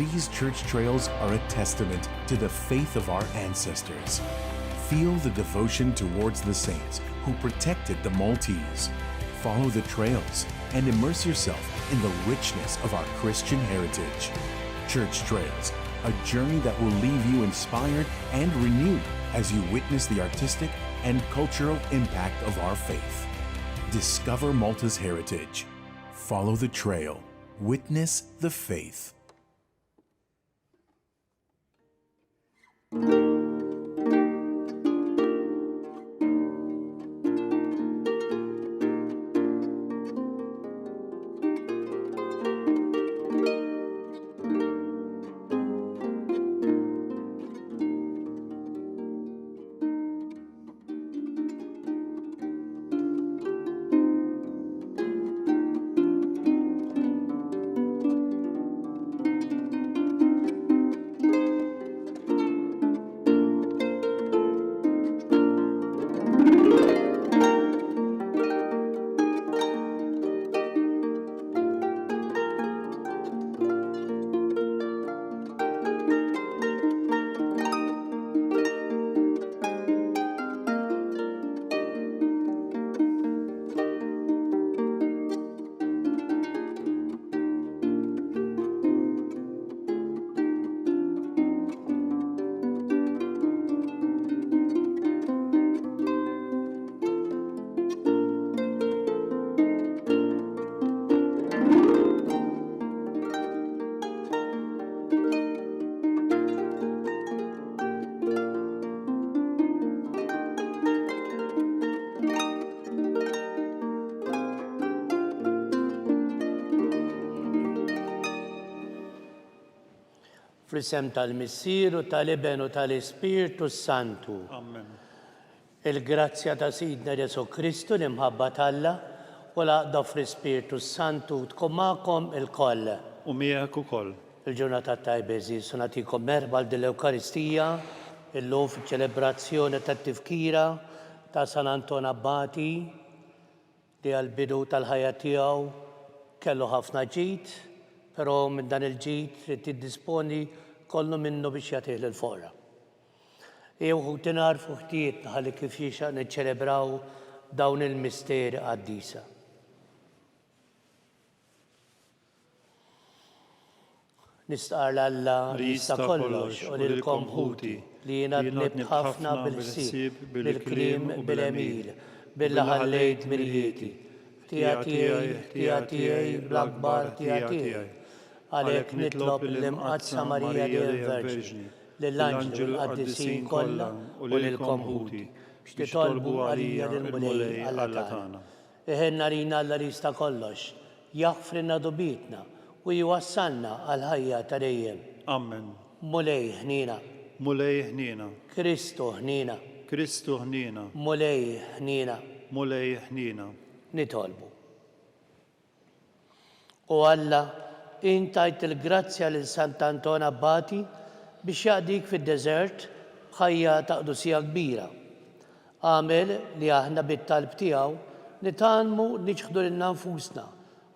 These church trails are a testament to the faith of our ancestors. Feel the devotion towards the saints who protected the Maltese. Follow the trails and immerse yourself in the richness of our Christian heritage. Church Trails, a journey that will leave you inspired and renewed as you witness the artistic and cultural impact of our faith. Discover Malta's heritage. Follow the trail. Witness the faith. Fl-isem tal-Missier u tal-Iben u tal-Ispirtu s-Santu. Amen. Il-grazzja ta' Sidna Ġesù Kristu, l-imħabba t'Alla, u l-għaqda fl-Ispirtu s-Santu tkun magħkom ilkoll. U miegħek ukoll. Il-ġurnata t-tajba għeżież u nagħtikom merħba għal din l-Ewkaristija illum fiċ-ċelebrazzjoni tat-tifkira ta' San Anton Abbati li għall-bidu tal-ħajja tiegħu kellu ħafna ġid, però minn dan il-ġid ried jiddisponi kollu minnu biex jagħtih lill-foqra. Ejjew ħuti nagħrfu ħtijietna ħalli kif jixraq niċċelebraw dawn il-misteri qaddisa. Nistqarr 'l Alla li jista' kollox u lilkom ħuti, li jiena dnibt ħafna bil-ħsieb, bil-kliem u bil-għemil, billi ħallejt dmirijieti. Ħtija tiegħi, ħtija tiegħi, bl-akbar ħtija tiegħi. Għalhekk nitlob lill-Imqaddsa Marija dejjem Verġni, lill-anġli u l-qaddisin kollha u lilkom ħuti, biex titolbu għalija lill-Mulej Alla tagħna. Iħenn għalina Alla li jista' kollox, jaħfrilna dubietna u jwassalna għall-ħajja ta' dejjem. Amen. Mulej ħniena. Mulej ħniena. Kristu ħniena. Kristu ħniena. Mulej ħniena. Mulej ħniena. Nitolbu. O Alla, int tajt il-grazzja lil Sant'Anton Abbati biex jaqdik fid-deżert b'ħajja ta' qdusija kbira. Agħmel li aħna bit-talb tiegħu nitgħallmu niċħdu lilna nfusna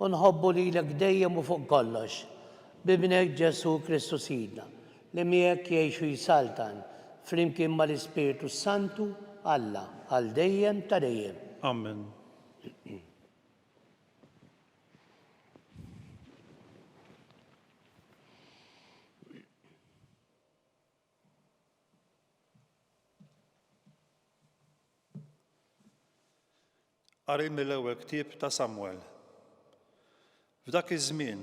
u nħobbu lilek dejjem u fuq kollox. B'Ibnek Ġesù Kristu Sidna, li miegħek jgħix u jsaltan, flimkien mal-Ispirtu s-Santu, Alla, għal dejjem ta' dejjem. Amen. Qari mill-ewwel ktieb ta' Samwel. F'dak iż-żmien,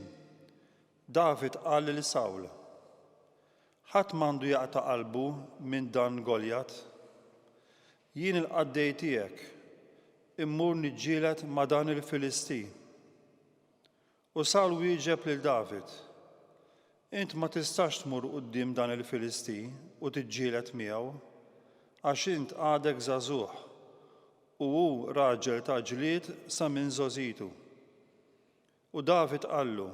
David qal lil Sawl, Ħadd m'għandu jaqta' qalbu minn dan Goljat. Jien il-qaddej tiegħek immur niġġieled ma' dan il-Filisti. U Sawl wieġeb lil David, Int ma tistax tmur quddiem dan il-Filisti u tiġġieled miegħu, għax int għadek żagħżugħ, u hu raġel ta' ġlied sa minn żgħożitu. U David qallu,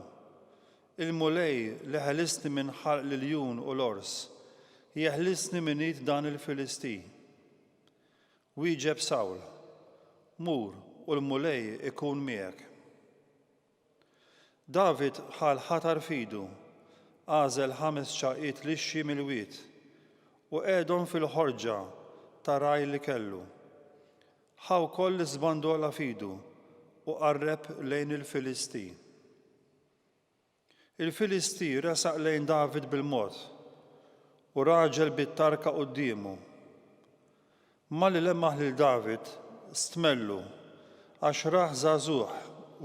Il-Mulej li ħelisni minn ħalq l-iljun u l-ors, jeħlisni minn id dan il-Filisti. Wieġeb Sawl, Mur, u l-Mulej ikun miegħek. David ħa l-ħatar f'idu. Għażel ħames ċagħqiet lixxi mill-wied, u qegħedhom fil-ħorġa ta' ragħaj li kellu. Ħa wkoll l-iżbandola f'idu u qarreb lejn il-Filisti. Il-Filisti resaq lejn David bil-mod, u raġel bit-tarka quddiemu. Malli lemaħ lil David, stmellu, għax rah żagħżugħ,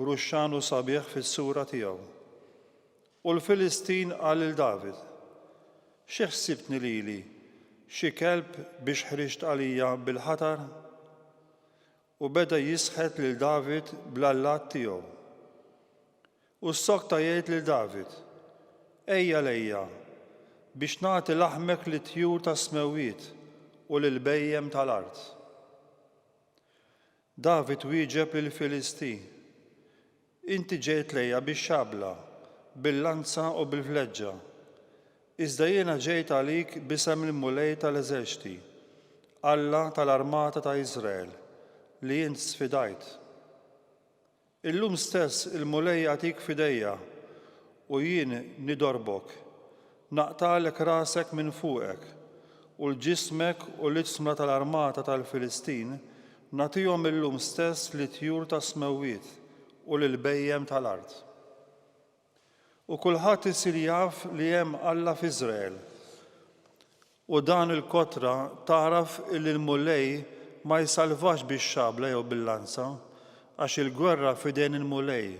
ruxxan u sabiħ fis-sura tiegħu. U l-Filistin qal lil David, Xi ħsibtni lili, xi kelb biex ħriġt għalija bil-ħatar? U beda jisħet lil David bl-allat tiegħu. U ssokta jgħid lil David, Ejja lejja, biex nagħti laħmek lit-tjur tas-smewwiet u lill-bhejjem tal-art. David wieġeb lill-Filisti, Inti ġejt lejja bix-xabla, bil-lanza u bil-vleġġa, iżda jiena ġejt għalik b'isem il-Mulej tal-eżerċti, Alla tal-armata ta' Iżrael, li int sfidajt. Illum stess il-Mulej jagħtik f'idejja, u jien nidorbok, naqtagħlek rasek minn fuqek, u l-ġismek u l-iġsma tal-armata tal-Filistin nagħtihom illum stess lit-tjur tas-smewwiet u lill-bhejjem tal-art. U kulħadd isir jaf li hemm Alla f'Iżrael. U dan il-kotra tagħraf illi l-Mulej ma jsalvax bix-xabla jew bil-lanza, għax il-gwerra f'idejn il-Mulej,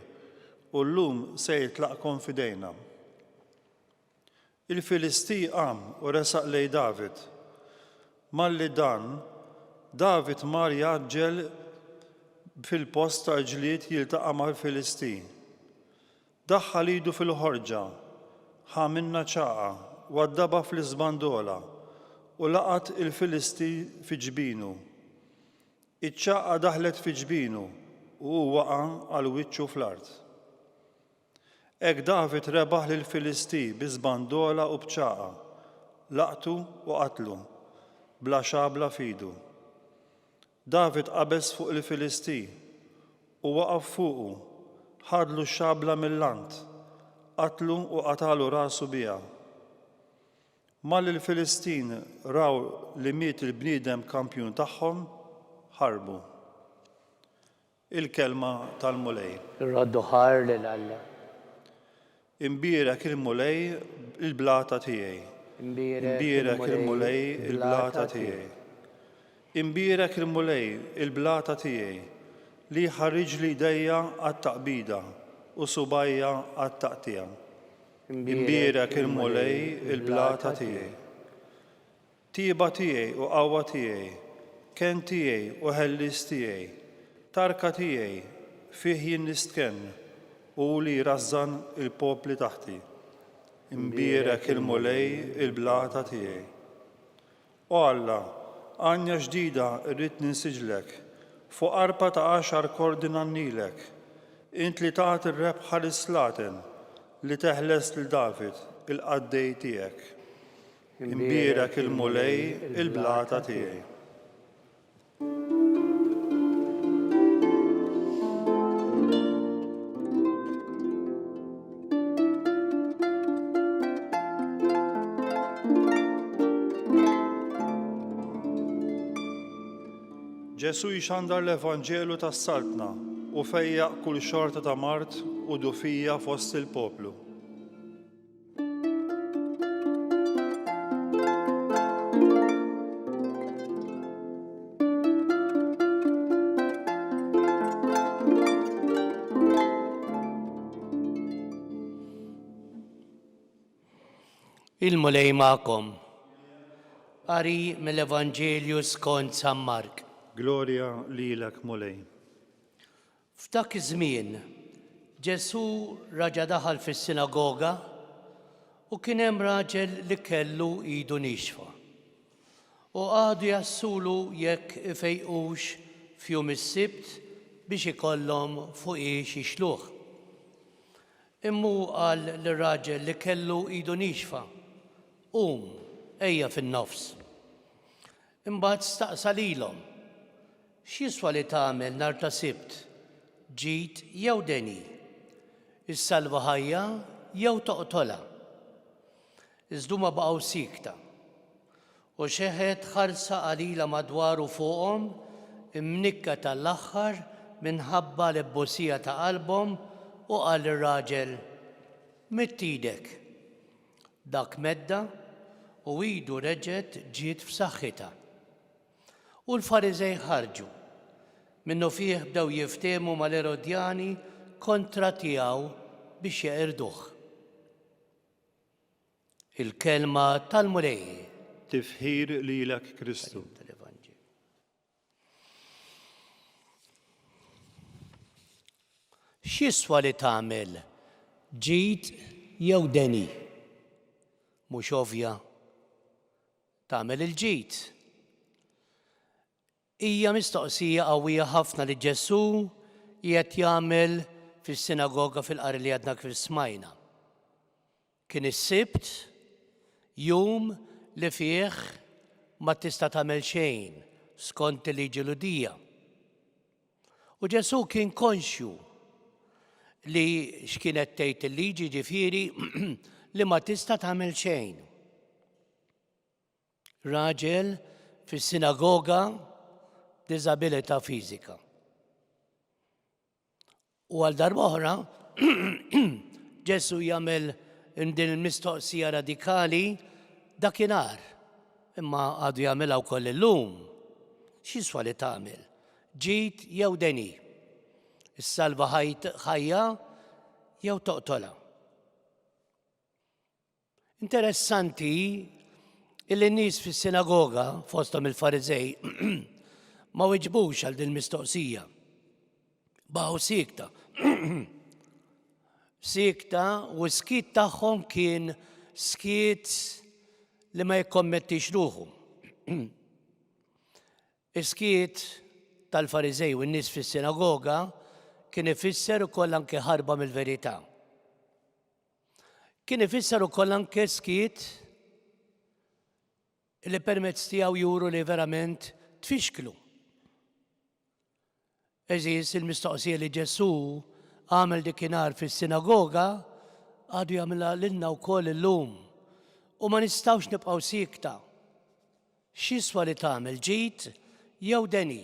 u llum se jitlaqkom f'idejna. Il-Filisti qam u resaq lejn David. Malli dan, David mar jgħaġġel fil-post tal-ġlied jiltaqa' mal-Filisti. Daħħal idu fil-ħorġa, ħa minnha ċagħqa, waddabha fl-iżbandola, u laqat il-Filisti fi ġbinu. Iċ-ċagħqa daħlet fi ġbinu, u hu waqa' għal wiċċu fl-art. Hekk David rebaħ lill-Filisti bi żbandola u b'ċagħqa, laqtu u qatlu, bla xabla f'idu. David qabeż fuq il-Filisti u waqaf fuqu, ħadlu x-xabla mil-lant, qatlu u qatagħlu rasu biha. Malli l-Filistin raw li miet il-bniedem kampjun tagħhom, ħarbu. Il-Kelma tal-Mulej. Irroddu ħajr lil Alla. Imbierek il-Mulej, il-blata tiegħi. Imbierek il-Mulej, il-blata tiegħi. Imbierek il-Mulej, il-blata tiegħi, li jħarriġli jdejja għat-taqbida u subgħajja għat-taqtigħa. Imbierek il-Mulej, il-blata tiegħi. Tjieba tiegħi u qawwa tiegħi, kenn tiegħi u ħellies tiegħi, tarka tiegħi, fih jien nistkenn, hu li jrażżan il-popli taħti. Imbierek il-Mulej, il-blata tiegħi. O Alla, għanja ġdida rrid ninsiġlek, fuq arpa ta' għaxar kordi ngħannilek, int li tagħti r-rebħa lis-slaten, li teħles lil David, il-qaddej tiegħek. Imbierek il-Mulej, il-blata tiegħi. Ġesù jxandar l-Evanġelu tas-Saltna u fejjaq kull xorta ta' mard u dufija fost il-poplu. Il-Mulej magħkom. Qari mill-Evanġelju skont San Mark. Glorja lilek, Mulej. F'dak iż-żmien, Ġesù raġa' daħal fis-sinagoga u kien hemm raġel li kellu idu niexfa. U qagħdu jgħassulu jekk ifejqux f'jum is-Sibt biex ikollhom fuqiex jixluh. Imma hu qal lir-raġel li kellu idu niexfa, Qum, ejja fin-nofs. Imbagħad staqsa lilhom, X'jiswa li tagħmel nhar ta' Sibt, ġid jew deni? Issalva ħajja jew toqtolha? Iżda huma baqgħu siekta. U xeħet ħarsa qalila madwaru fuqhom, imnikket għall-aħħar minħabba l-ebusija ta' qalbhom, u qal lir-raġel, Midd idek. Dak meddha, u idu reġgħet ġiet f'saħħitha. U l-Fariżej ħarġu. Minnufih bdew jiftehmu mal-Erodjani kontra tiegħu biex jeqirduh. Il-kelma tal-Mulej. Tifħir lilek Kristu. X'jiswa li tagħmel ġid jew deni? Mhux ovvja. Tagħmel il-ġid. Hija mistoqsija qawwija ħafna li Ġesù qiegħed jagħmel fis-sinagoga fil-qari li għadna kif smajna. Kien is-Sibt, jum li fih ma tista' tagħmel xejn skont il-liġi Lhudija. U Ġesù kien konxju li x'kienet tgħid il-liġi ġifieri li ma tista' tagħmel xejn. Raġel fis-sinagoga b'diżabilità fiżika. U għal darb'oħra Ġesù jagħmel din il-mistoqsija radikali dakinhar, imma għadu jagħmilha wkoll illum. X'jiswa li tagħmel? Ġid jew deni? Issalva ħajja jew toqtolha? Interessanti illi n-nies fis-sinagoga, fosthom il-Fariżej, ma wiġbux għal din mistoqsija. Baqgħu siekta. Siekta u s-skiet tagħhom kien skiet li ma jikkommettix ruħu. Is-skiet tal-Fariżej u n-nies fis-sinagoga kien ifisser ukoll anke ħarba mill-verità. Kien ifisser ukoll anke skiet li permezz tiegħu juru li verament tfixklu. Eżis, il-mistoqsija li Ġesù għamel dikinhar fis-sinagoga għadu jagħmilha lilna wkoll illum. U ma nistgħux nibqgħu siekta. X'jiswa li tagħmel ġid jew deni?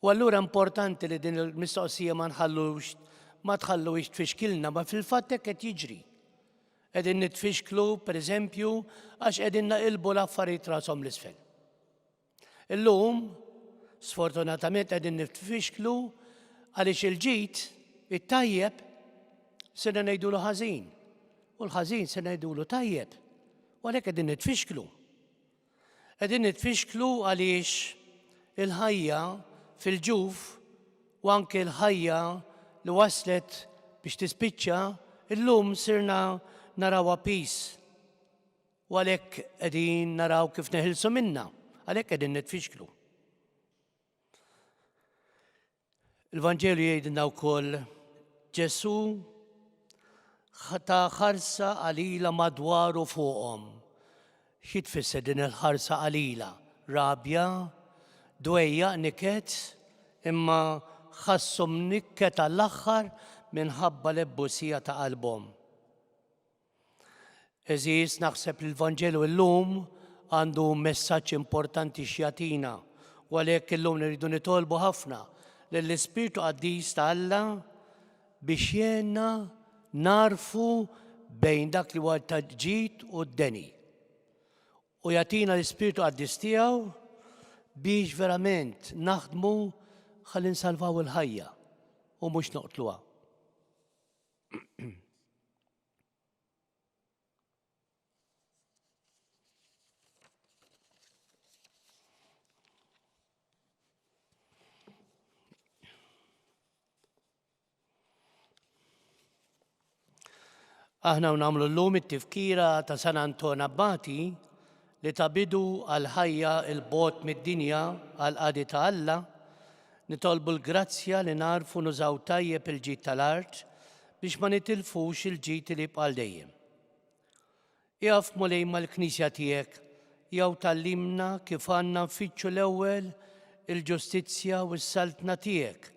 U allura importanti li din il-mistoqsija ma nħallux ma tħalluhiex tfixkilna, ma fil-fatt hekk qed jiġri. Qegħdin nitfixklu, pereżempju, għax qegħdin naqilbu l-affarijiet rashom l-isfel. Illum, sfortunatament qegħdin nitfixklu għaliex il-ġid, it-tajjeb, sirna ngħidulu ħażin. U l-ħażin sirna ngħidulu tajjeb. U għalhekk qegħdin nitfixklu. Qegħdin nitfixklu għaliex il-ħajja fil-ġuf u anke l-ħajja li waslet biex tispiċċa illum sirna narawha piż. U għalhekk qegħdin naraw kif neħilsu minnha, għalhekk qegħdin nitfixklu. Il-Vanġelu jgħidilna wkoll Ġesù ta' ħarsa qalila madwaru fuqhom. Xi tfisser din il-ħarsa qalila? Rabja, dwejjaq, niket, imma ħassu mnikket għall-aħħar minħabba l-ebbusija ta' qalbhom. Għeżież, naħseb li l-Vanġelu illum għandu messaġġ importanti x'jagħtina u għalhekk illum nirridu nitolbu ħafna lill-Ispirtu Qaddis ta' Alla biex jgħinna narfu bejn dak li huwa ta' ġid u d-deni. U jagħtina l-Ispirtu Qaddis tiegħu biex verament naħdmu ħalli nsalvaw il-ħajja u mhux noqtluha. Aħna u nagħmlu llum it-tifkira ta' San Anton Abbati li ta bidu għal ħajja 'l bogħod mid-dinja għall-qadi ta' Alla, nitolbu l-grazzja li nagħrfu nużaw tajjeb il-ġid tal-art biex ma nitilfux il-ġid li jibqa' għal dejjem. Ieqaf Mulej mal-Knisja tiegħek jew tgħallimna kif għandna nfittxu l-ewwel il-ġustizzja u s-saltna tiegħek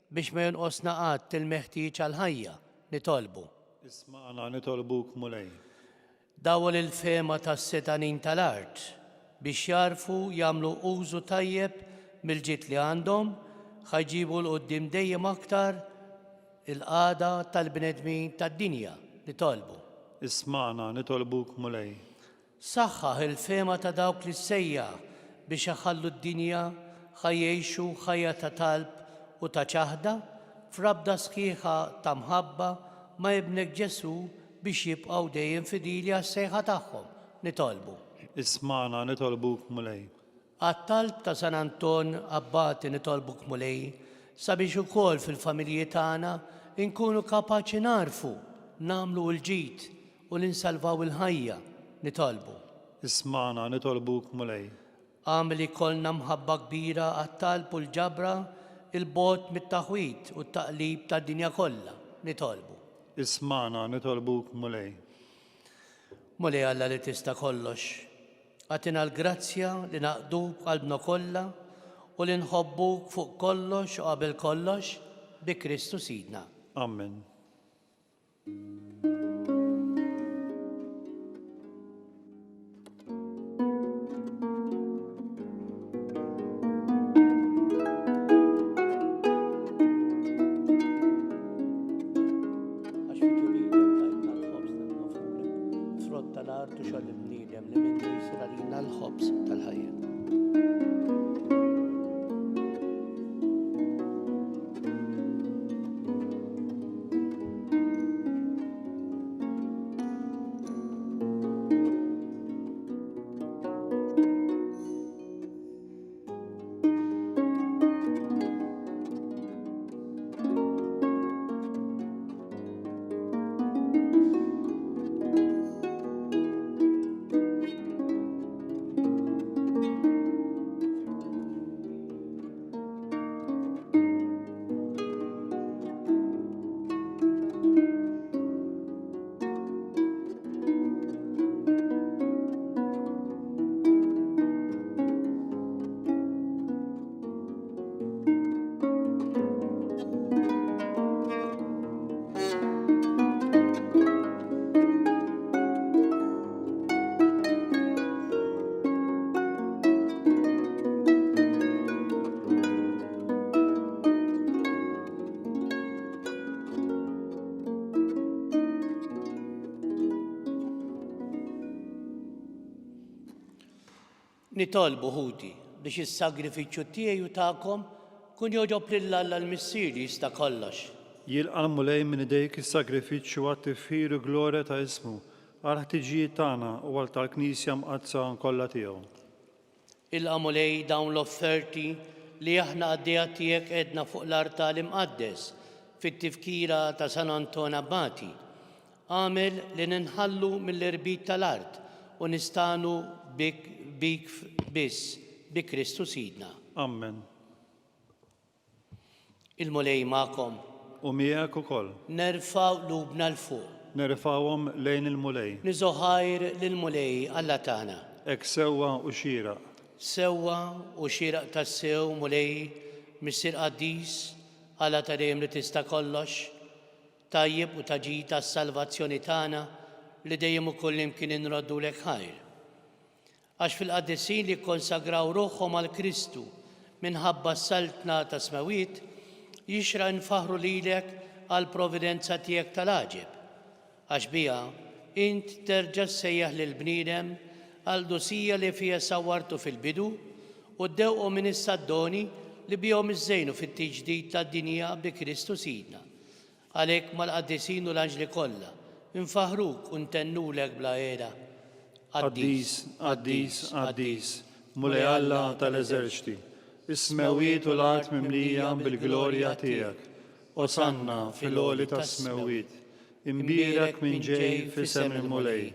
biex ma jonqosna qatt il-meħtieġ għall-ħajja, nitolbu. Ismagħna nitolbuk Mulej. Dawwal il-fehma tas-setgħanin tal-art biex jagħrfu jagħmlu użu tajjeb mill-ġid li għandhom ħa jġibu 'l quddiem dejjem aktar il-qagħda tal-bnedmin tad-dinja. Nitolbu. Ismagħna, nitolbuk, Mulej. Saħħaħ il-fehma ta' dawk li ssejjaħ biex iħallu d-dinja ħa jgħixu ħajja ta' talb u ta' ċaħda f'rabta sħiħa ta' mħabba ma' Ibnek Ġesù biex jibqgħu dejjem fidili għas-sejħa tagħhom. Nitolbu. Ismagħna, nitolbuk, Mulej. Għat-talb ta' San Anton Abbati nitolbuk, Mulej, sabiex ukoll fil-familji tagħna nkunu kapaċi nagħrfu nagħmlu l-ġid u li nsalvaw il-ħajja. Nitolbu. Ismagħna, nitolbuk, Mulej. Agħmel li jkollna mħabba kbira għat-talb u l-ġabra 'l bogħod mit-taħwid u t-taqlib tad-dinja kollha. Nitolbu. Ismagħna, nitolbuk, Mulej. Mulej Alla li tista' kollox, agħtina l-grazzja li naqduk b'qalbna kollha u li nħobbuk fuq kollox u qabel kollox, bi Kristu Sidna. Amen. Għax fi tjubijtek tajtna l-ħobż li nofrulek, frott tal-art u xogħol il-bniedem li minnu jsir għalina l-ħobż tal-ħajja. Nitolbu, ħuti, biex is-sagrifiċċju tiegħi u tagħkom kun jogħġob lil Alla l-Missier li jista' kollox. Jilqa' l-Mulej minn idejk is-sagrifiċċju għat-tifħir u glorja ta' ismu, għall-ħtiġijiet tagħna u għal tal-Knisja Mqaddsa kollha tiegħu. Ilqa' Mulej dawn l-offerti li aħna qaddejja tiegħek qegħdna fuq l-artal imqaddes fit-tifkira ta' San Anton Abbati. Agħmel li ninħallu mill-irbit tal-art u nistagħnu bik bik biss, bi Kristu Sidna. Ammen. Il-Mulej magħkom. U miegħek ukoll. Nerfgħu qlubna 'l fuq. Nerfgħuhom lejn il-Mulej. Niżgħu ħajr lill-Mulej Alla tagħna. Hekk sewwa u xieraq. Sewwa u xieraq tassew, Mulej, Missier qaddis, Alla ta' dejjem li tista' kollox, tajjeb u ta' ġid għas-salvazzjoni tagħna li dejjem u kullimkien inroddulek ħajr. Għax fil-qaddisin li kkonsagraw ruħhom għal Kristu minħabba s-Saltna tas-Smewwiet, jixraq infaħħru lilek għall-providenza tiegħek tal-għaġeb, għax biha int terġa' ssejjaħ lill-bniedem għall-qdusija li fiha sawwartu fil-bidu u ddewqu minn issa d-doni li bihom iżżejnu fit-tiġdid tad-dinja bi Kristu Sidna. Għalhekk mal-qaddisin u l-anġli kollha, infaħħruk u ntennulek bla heda, Qaddis, qaddis, qaddis, Mulej Alla tal-eżerċti, is-smewwiet u l-art mimlija bil-glorja tiegħek. Osanna fil-għoli tas-smewwiet. Imbierek min ġej f'isem il-Mulej.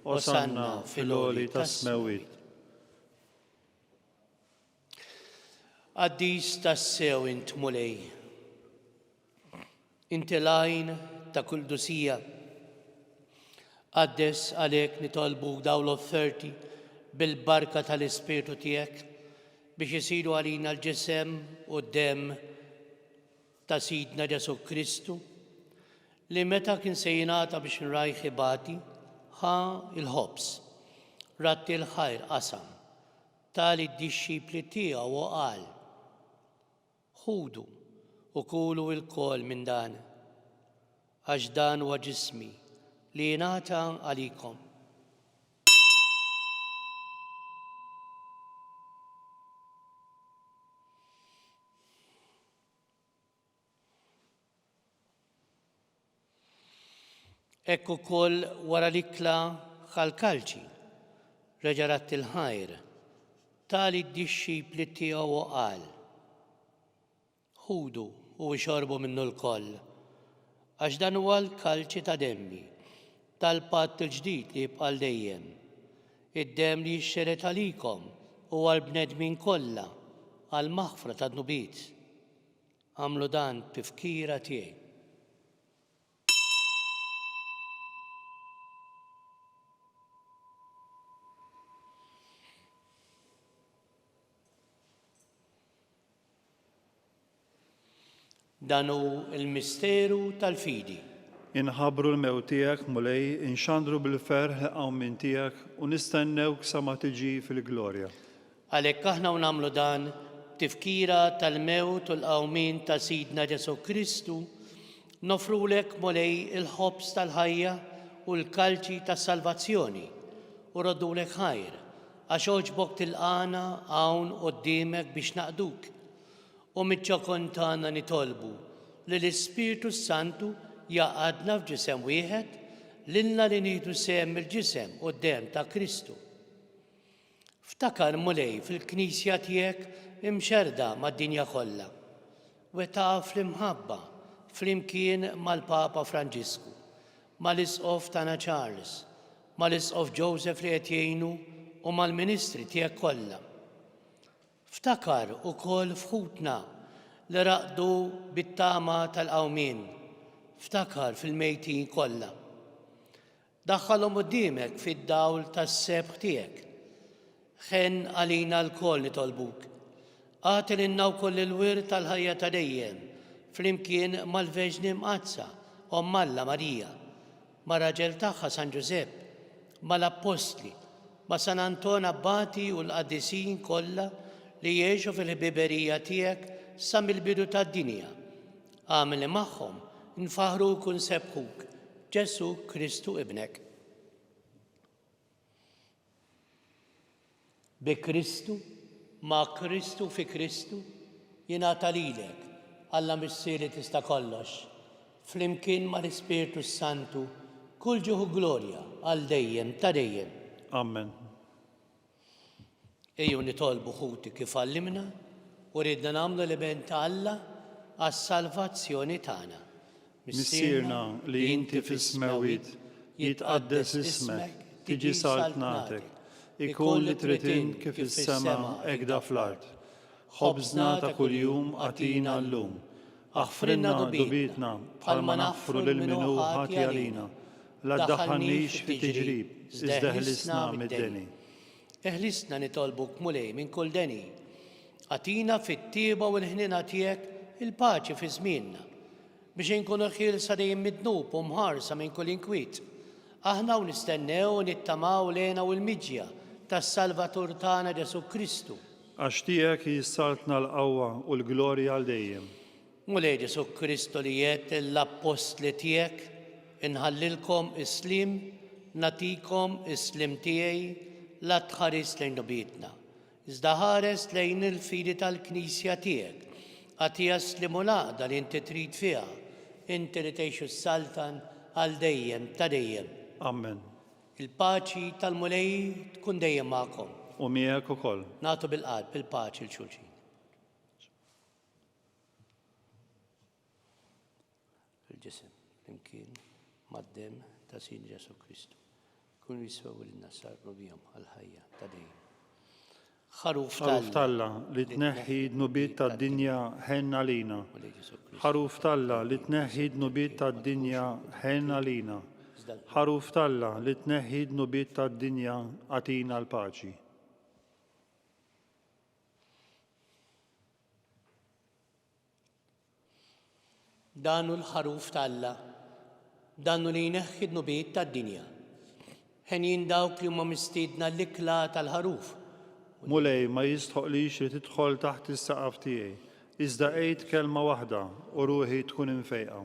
Osanna fil-għoli tas-smewwiet. Qaddis tassew int, Mulej. Inti l-għajn ta' kull qdusija. Qaddes għalhekk nitolbuk dawn l-offerti bil-barka tal-Ispirtu tiegħek biex isiru għalina l-ġisem u d-demm ta' Sidna Ġesù Kristu, li meta kien se jingħata biex nrajh ibati, Ħa l-ħobż, radd il-ħajr qasam, ta lid-dixxipli tiegħu u qal, Ħudu u kulu ilkoll minn dan, għax dan huwa ġismi li jingħata għalikom. Hekk ukoll wara l-ikla ħa l-kalċi, reġa' radd il-ħajr, ta lid-dixxipli tiegħu u qal, Ħudu u ixorbu minnu lkoll, għax dan huwa l-kalċi ta' demmi, tal-patt il-ġdid li jibqa' għal dejjem, id-demm li jixxered għalikom u għall-bnedmin kollha għall-maħfra tad-dnubiet. Agħmlu dan b'tifkira tiegħi. Dan hu l-misteru tal-fidi. Inħabbru l-mewt tiegħek, Mulej, inxandru bil-ferħ il-qawmien tiegħek, u nistennewk sa ma tiġi fil-glorja. Għalhekk aħna u nagħmlu dan b'tifkira tal-mewt u l-qawmien ta' Sidna Ġesù Kristu, noffrulek, Mulej, il-ħobż tal-ħajja u l-kalċi tas-salvazzjoni, u rroddulek ħajr, għax għoġbok tilqagħna hawn quddiemek biex naqduk. U miċ-ċokon tagħna nitolbu li l-Ispirtu s-Santu jgħaqqadna f'ġisem wieħed, lilna li nieħdu sehem mill-ġisem u d-demm ta' Kristu. Ftakar, Mulej, fil-Knisja tiegħek imxerrda mad-dinja kollha. Wettaqha fl-imħabba, flimkien mal-Papa Franġisku, mal-Isqof tagħna Charles, mal-Isqof Joseph li qed jgħinu u mal-ministri tiegħek kollha. Ftakar ukoll f'ħutna li raqdu bit-tama tal-qawmien. Ftakar fil-mejtin kollha. Daħħalhom quddiemek fid-dawl tas-sebħ tiegħek. Ħenn għalina lkoll nitolbuk. Agħti lilna wkoll il-wirt tal-ħajja ta' dejjem, flimkien mal-Verġni Mqaddsa, Omm Alla Marija, mar-raġel tagħha San Ġużepp, mal-Appostli, ma' San Anton Abbati u l-qaddisin kollha li għexu fil-ħbiberija tiegħek sa mill-bidu tad-dinja. Agħmel li magħhom nfaħħruk u nsebbħuk, Ġesù Kristu Ibnek. Bi Kristu, ma' Kristu, fi Kristu, jingħata lilek, Alla Missier li tista' kollox, flimkien mal-Ispirtu s-Santu, kull ġieħ u glorja għal dejjem ta' dejjem. Amen. Ejjew nitolbu ħuti kif għallimna u riedna nagħmlu l-Iben ta' Alla għas-salvazzjoni tagħna. Missierna li inti fis-smewwiet, jitqaddes ismek, tiġi saltnatek, ikun li trid int kif fis-sema hekk da fl-art. Ħobżna ta' kuljum agħtina llum. Aħfrilna dnubietna bħalma naħfru lil min hu ħati għalina. La ddaħħalnix fi tiġrib, iżda eħlisna mid-deni. Eħlisna nitolbuk, Mulej, minn kull deni. Agħtina fit-tjieba u l-ħniena tiegħek il-paċi fi żmienna, biex inkunu ħielsa dejjem mid-dnub u mħarsa minn kull inkwiet. Aħna u nistennew u nittamaw l-hena u l-miġja tas-Salvatur tagħna Ġesù Kristu. Għax tiegħek hi s-saltna l-qawwa u l-glorja għal dejjem. Mulej Ġesù Kristu li għedt lill-appostli tiegħek, Inħallilkom is-sliem, nagħtikom is-sliem tiegħi, la tħares lejn dnubietna, iżda ħares lejn il-fidi tal-Knisja tiegħek. Agħtiha s-sliem u l-għaqda li inti trid fiha, inti li tgħix u ssaltan għal dejjem ta' dejjem. Amen. Il-paċi tal-Mulej tkun dejjem magħkom. U miegħek ukoll. Nagħtu bil-qalb il-paċi 'l xulxin. Il-ġisem flimkien mad-demm ta' Sidna Ġesù Kristu jkunu jiswew lilna sarru bihom għall-ħajja ta' dejjem. Ħaruf Ħaruf t'Alla li tneħħi d-dnubiet tad-dinja ħenn għalina. Ħaruf t'Alla li tneħħi d-dnubiet tad-dinja ħenn għalina. Ħaruf t'Alla li tneħħi d-dnubiet tad-dinja agħtina l-paċi. Dan hu l-Ħaruf ta' Alla, dan hu li jneħħi d-dnubiet tad-dinja. Henjin dawk li huma mistiedna l-ikla tal-Ħaruf. Mulej, ma jistħoqqlix li tidħol taħt is-saqaf tiegħi, iżda għid kelma waħda u ruħi tkun imfejqa.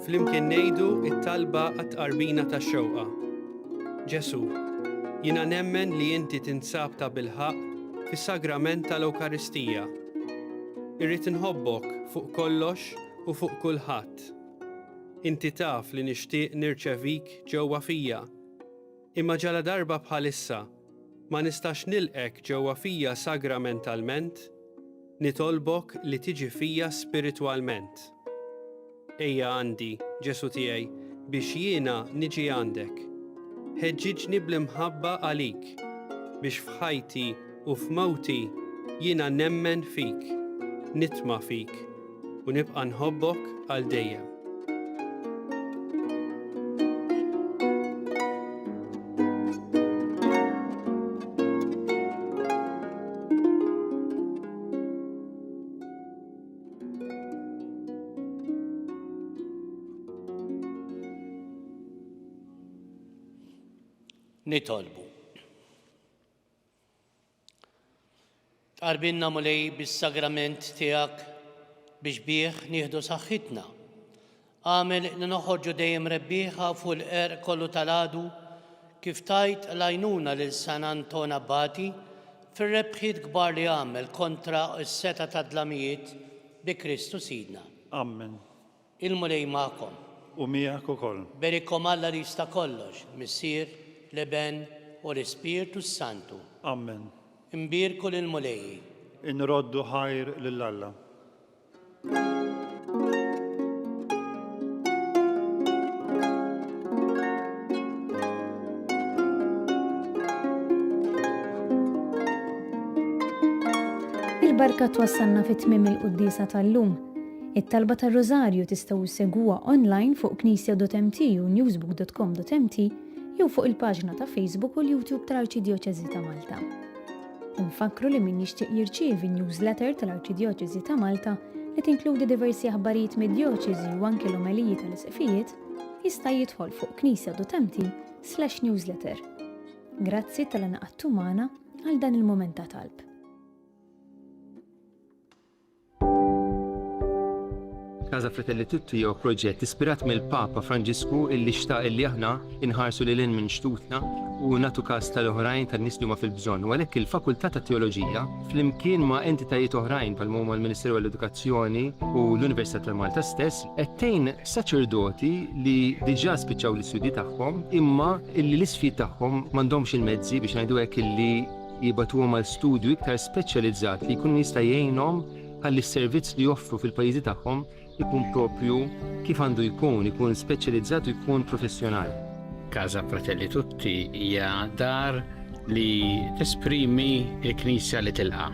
Flimkien ngħidu t-talba għat-tqarbina tax-xewqa. Ġesù, jiena nemmen li inti tinsab tabilħaqq fis-sagrament tal-Ewkaristija. Irrid inħobbok fuq kollox u fuq kulħadd. Inti taf li nixtieq nirċevik ġewwa fija. Imma ġaladarba bħalissa ma nistax nilqgħek ġewwa fija sagramentalment, nitolbok li tiġi fija spiritwalment. Ejja għandi, Ġesù tiegħi, biex jiena niġi għandek. Ħeġġiġni bl-imħabba għalik, biex f'ħajti u f'mewti jiena nemmen fik, nitma' fik, u nibqa' nħobbok għal dejjem. Nitolbu. Tqarbinna Mulej bis-sagrament tiegħek biex bih nieħdu saħħitna. Agħmel li noħorġu dejjem rebbieħa fuq il-qerq kollu tal-għadu kif tajt l-għajnuna lil San Anton Abbati fir-rebħiet kbar li għamel kontra s-setgħa tad-dlamijiet bi Kristu Sidna. Ammen. Il-Mulej magħkom. U miegħek ukoll. Berikkom Alla li jista' kollox, Missier, l-Iben, u l-Ispirtu s-Santu. Ammen. Inbierku lill-Mulej. Inroddu ħajr lil Alla. Il-barka twassalna fi tmiem il-quddiesa tal-lum. It-talba tar-Rużarju tistgħu ssegwuha online fuq knisja.mt u newsbook.com.mt jew fuq il-paġna ta' Facebook u l-YouTube tal-Arċidjoċeżi ta' Malta. Infakkru li min jixtieq jirċievi newsletter tal-Arċidjoċeżi ta' Malta li tinkludi diversi aħbarijiet mid-djoċeżi u anki l-omeliji tal-isqfijiet, jista' jidħol fuq knisja.mt/newsletter. Grazzi talli ngħaqadtu magħna għal dan il-mument ta' talb. Casa Fratelli Tutti huwa proġett ispirat mill-Papa Franġisku illi xtaq illi aħna inħarsu lil hinn minn xtutna u nagħtu każ tal-oħrajn tan-nies li huma fil-bżonn. U għalhekk il-Fakultà tat-Teoloġija flimkien ma' entitajiet oħrajn bħalma huma l-Ministeru għall-Edukazzjoni u l-Università ta' Malta stess qed tgħin saċerdoti li diġà spiċċaw l-istudji tagħhom imma illi l-isfid tagħhom m'għandhomx il-mezzi biex ngħidu hekk illi jibagħtuhom għal studju iktar speċjalizzat li jkun jista' jgħinhom ħalli s-servizz li joffru fil-pajjiżi tagħhom ikun proprju kif għandu jkun, ikun speċjalizzat u jkun professjonali. Casa Fratelli Tutti hija dar li tesprimi l-Knisja li tilqa'.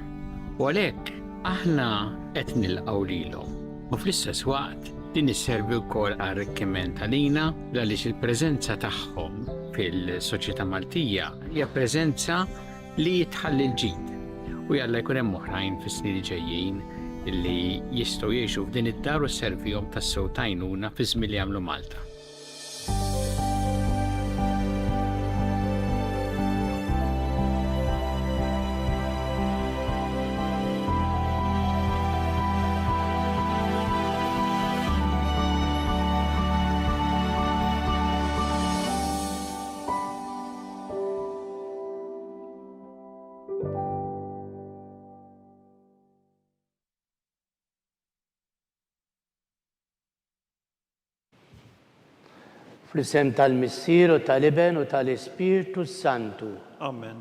U għalhekk aħna qed nilqgħu lilhom. U fl-istess waqt din isservi wkoll arrikkiment għalina għaliex il-preżenza tagħhom fil-soċjetà Maltija hija preżenza. Li jitħalli l-ġid. U jalla jkun hemm oħrajn fis-snin li ġejjin li jistgħu jgħixu f'din id-dar u sservihom tassew t'għajnuna fiż-żmien li jagħmlu Malta. Fl-isem tal-Missier u tal-Iben u tal-Ispirtu s-Santu. Amen.